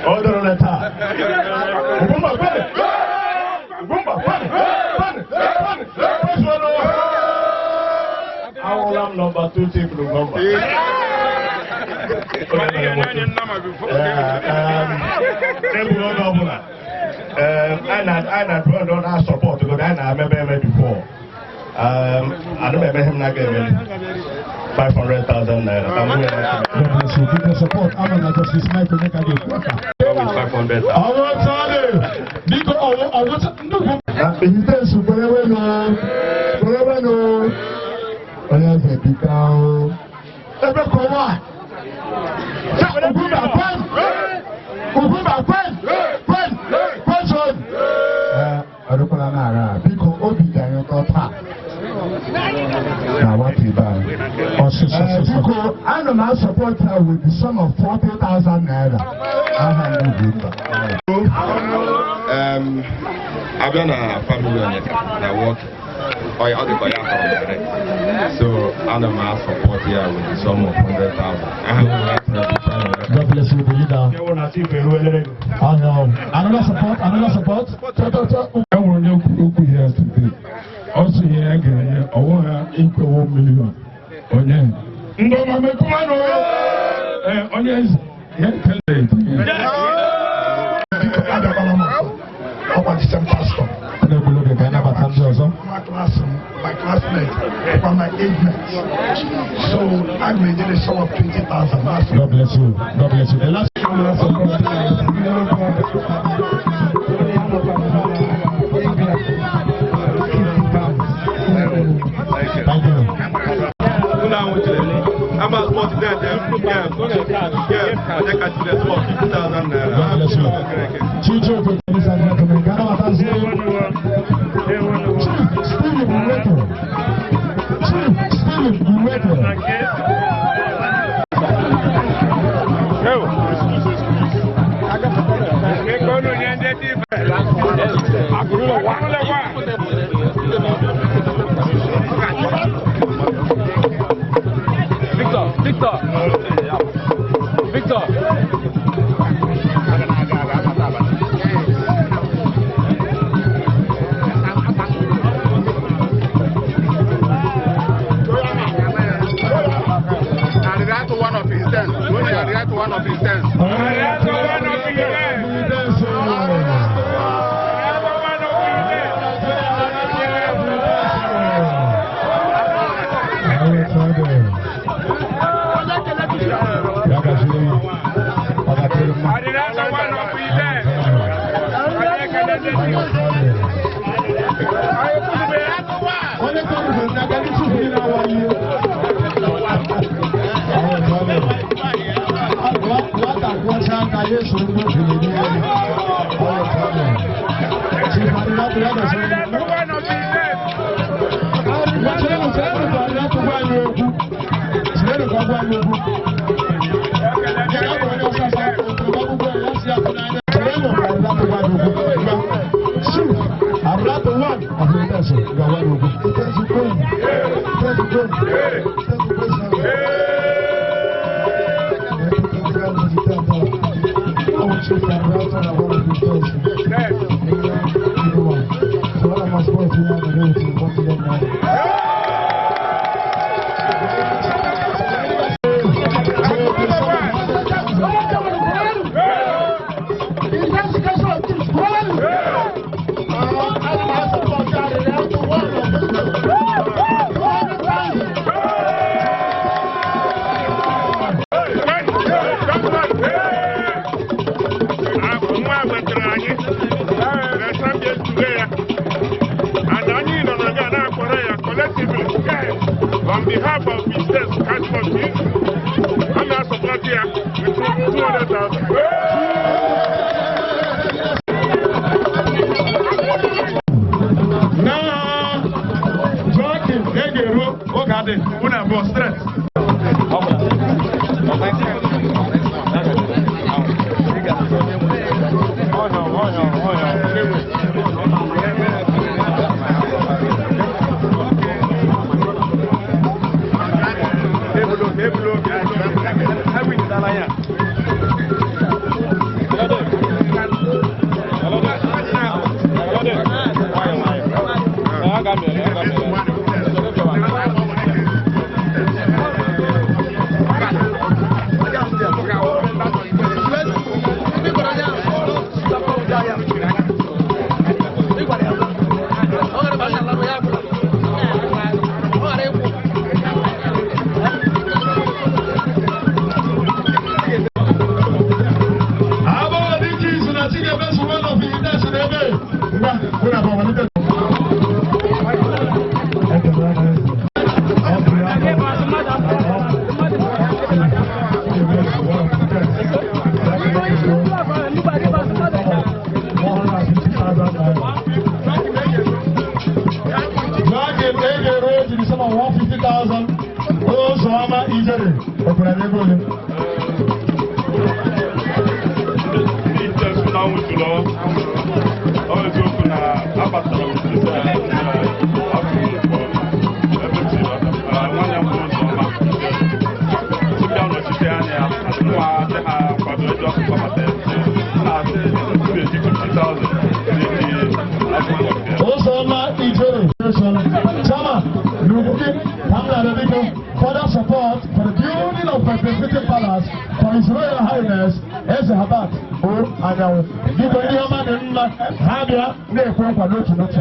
Other than that, I am number 2 chief Lugumba. I support because I remember before. I don't remember him not giving 500,000 naira. God bless you. Give the support. I'm not Justice Michael Onyeka. 500,000. Biko, ana m support her with the sum of 40,000 naira. Abịa na family Onyeka na work, ọ dịkwa ya tọrọ direct. So ana m support ya with the sum of 100,000. God bless you, the leader. Another support, another support. Enwere onye kwuru okwu here today. Ọ sị ihe ya ga-enye ọwụ ha ikwe 1 million. Onye ndị ọma mekụmanụ onye eze ya ekele etinye. Na-egbulu oge ka anyị nabata ndị ọzọ. My class, my classmate, from my age mates. So I made a sum of 20,000. God bless you. God bless you. The last. Thank you. God bless you. Ladies and gentlemen, Chief Stephen Uweko. Chief Stephen Uweko. Victor, Victor, Victor. One of his tens. Chief one of Itensu ga-agwa gị okwu. Itensu kwenu. Itensu kwenu. Itensu kwenu. On behalf of Business Cash Committee, I'm now supporting here with 200,000. Now, Joaquin Egero Ogade, una bụ stress. Further support for the building of the Presidential Palace for His Royal Highness Eze Habat O Anyanwụ. Biko ndị ọma dị mma ha bịa na-ekwe nkwa n'otu n'otu.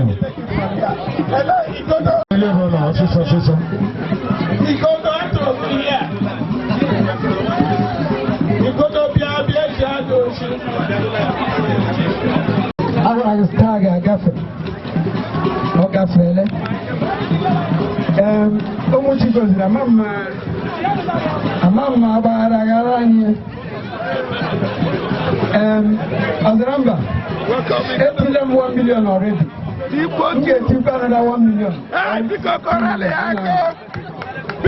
Ele ụlọ ọsịsọ ọsịsọ. Igodo atụrụ m ihe a. Igodo bịa bịa ji adụ ochi. Agwara gị taa ga-agafe. Ọ gafeele. Ụmụ chi goziri ama mma agbaghara aghara anyị. Ọzara mba, etile m 1 million already. M ga-etikwa another 1 million. Biko kọrọ ya aka.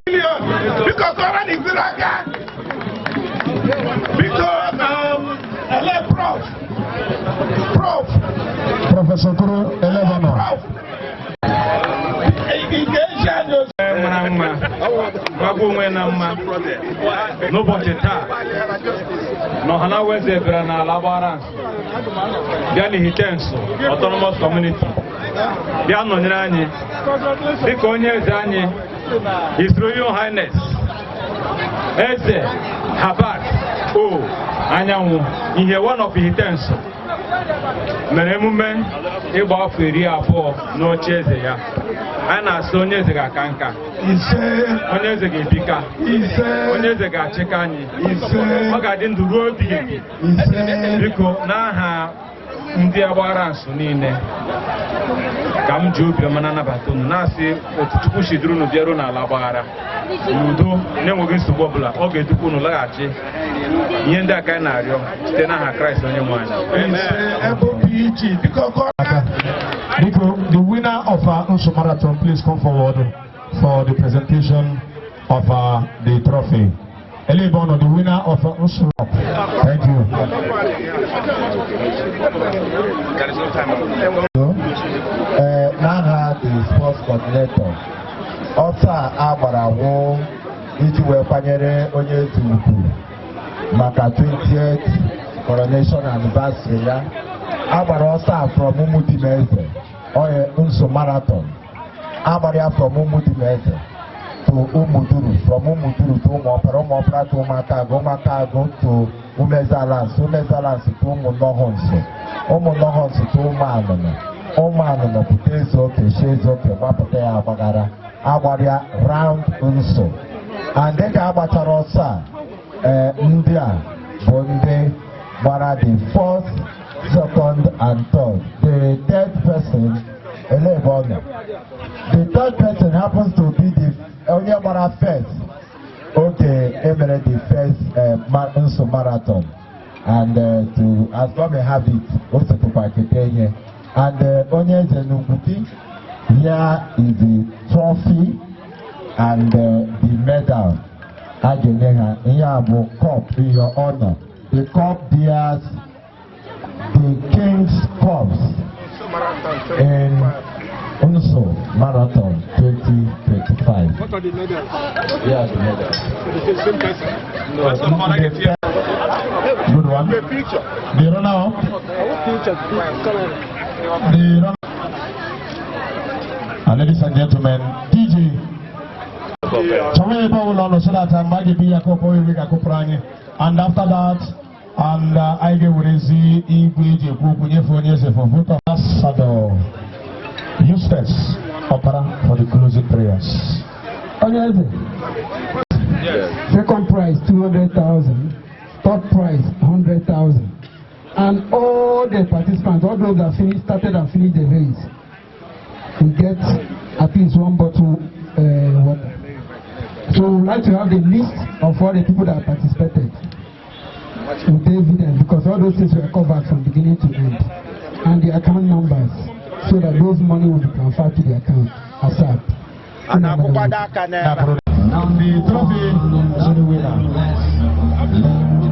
Billion. Biko kọrọ n'izuru aka. Biko ele prof. Prof. Professor Kuro Elevano. Mara mma gbagwo onwe na mma n'ụbọchị taa na Ọhanaeze bịara n'ala gbara bịa n'Ihitensu Autonomous Community bịa nọnyere anyị dịka onye eze anyị His Royal Highness Eze Habat O Anyanwụ ihe one of Ihitensu mere emume ịgba afọ 20 n'oche eze ya. A na-asị onye eze ga-aka nka, onye eze ga-ebika, onye eze ga-achịka anyị, ọ ga-adị ndụ ruo ebighị ebi. Biko n'aha ndị agbara nso niile ka m ji obiọma na-anabata unu na-asị otu Chukwu si duru unu bịaruo n'ala gbaghara n'udo na-enweghị nsogbu ọbụla, ọ ga-edukwa unu laghachi. Ihe ndị a ka anyị na-arịọ site n'aha Kraịst onye nwe anyị. Biko, the winner of our Nsu Marathon, please come forward for the presentation of the trophy. Elebono, the winner of Nsu. Thank you. coordinator. Ọsọ a agbara wụ iji wee kwanyere onye eze ugwu maka 20th coronation anniversary ya. Agbara ọsọ a from Umudimeze, onye Nsu Marathon. Agbara ya from Umudimeze to Umuduru, from Umuduru to Umuopara, Umuopara to Umuakagu, Umuakagu to Umezalansi, Umezalansi to Umunohonso, Umunohonso to Umuanụnụ, Umuanụnụ pụta Ezeoke, shi Ezeoke gbapụta ya agbagara, agbara ya round Nsu. And dịka agbachara ọsọ a, ndị a bụ ndị gbara the first, second and third. The third person, ele ebe ọ nọ? The third person happens to be the onye gbara first oge emere the first Nsu Marathon. And to as God may have it, o sotokwa kete ihe. And onye eze n'Ugwuki, here is the trophy and the medal a ga-enye ha. Ihe a bụ cup in your honor. The cup bears the King's Cups in Nsu Marathon 2025. What are the medals? Yeah, the medals. The same person. No, good one. The runner-up. The runner. And ladies and gentlemen, DJ. So that and after that, and I ga-ewerezi igwe eji ekwu okwu nyefe onye eze for vote ambassador Eustace Opara for the closing prayers. Onye eze. Second prize 200,000, third prize 100,000, and all the participants, all those that finished, started and finished the race, will get at least one bottle water. So we would like to have the list of all the people that participated with evidence, because all those things were covered from beginning to end, and the account numbers, so that those money will be transferred to the account ASAP. The trophy to the winner.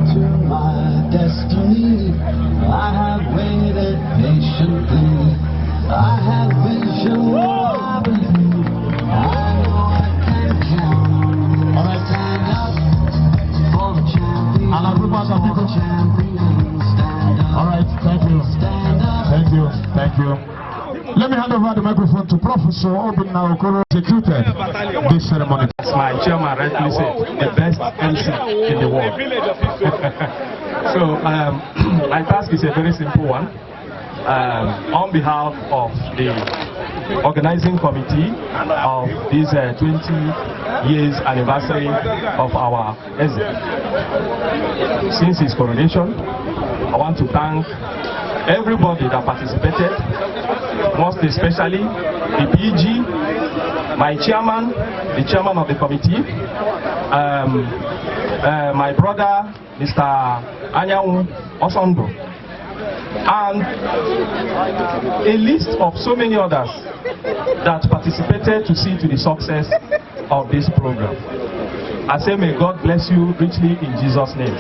To my destiny, I have waited patiently. I have vision, I believe. I know I can count. All right. Stand up for the champions. And a group of people. Champions, stand up. All right, thank you. Stand up. Thank you, thank you. Let me hand over the microphone to Professor Obinna Okoro, executed this ceremony. As my chairman rightly said, the best MC in the world. So my task is a very simple one. On behalf of the organizing committee of this 20 years anniversary of our Eze, since his coronation, I want to thank everybody that participated, most especially the PG, my chairman, the chairman of the committee, my brother, Mr. Anyanwu Osondo, and a list of so many others that participated to see to the success of this program. I say may God bless you richly in Jesus' name.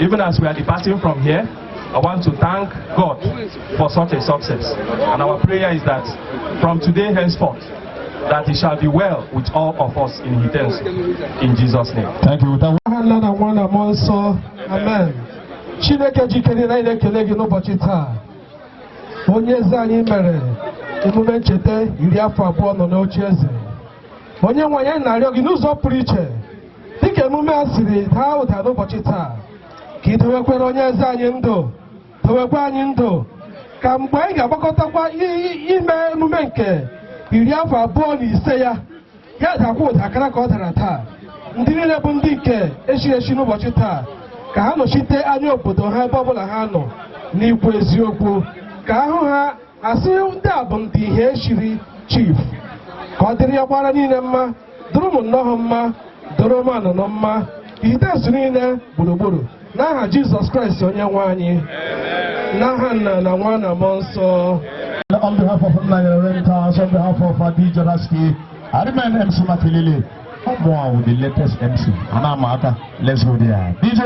Even as we are departing from here, I want to thank God for such a success. And our prayer is that from today henceforth, that it shall be well with all of us in Ihite-Nsu, in Jesus' name. Thank you. Amen. Chineke jikere na anyị na-ekele gị n'ụbọchị taa. Onye eze anyị mere emume ncheta 20 nọ n'oche eze. Onye nwe anyị na-arịọ gị n'ụzọ pụrụ iche dịka emume a siri daa ụda n'ụbọchị taa, ka ị dowekwere onye eze anyị ndụ, dowekwa anyị ndụ, ka mgbe anyị ga-agbakọtakwa ime emume nke 25 ya, ya dakwa ụda kara ka ọ dara taa. Ndị niile bụ ndị nke echiri echi n'ụbọchị taa, ka ha nọchite anya obodo ha ebe ọbụla ha nọ n'ikwu eziokwu, ka ahụ ha asị ndị a bụ ndị ihe echiri chief, ka ọ dịrị ya gbara niile mma, dụrụ m nnọọ mma, dụrụ m anụnụ mma, Ihite-Nsu niile gburugburu, n'aha Jizọs Kraịst onye nwe anyị, n'aha nna na nwa na mmụọ nsọ. On behalf of Nigerian Rentals, on behalf of DJ Raski, I remain MC Matilili. More with the latest MC. Anamaka, let's go there. DJ.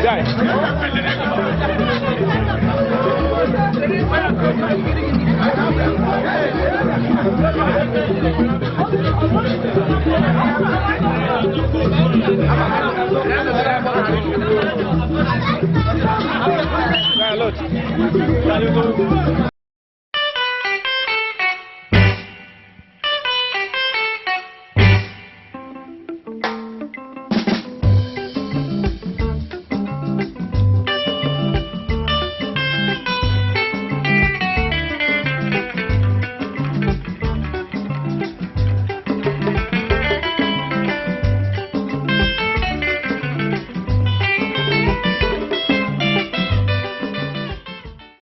Guys.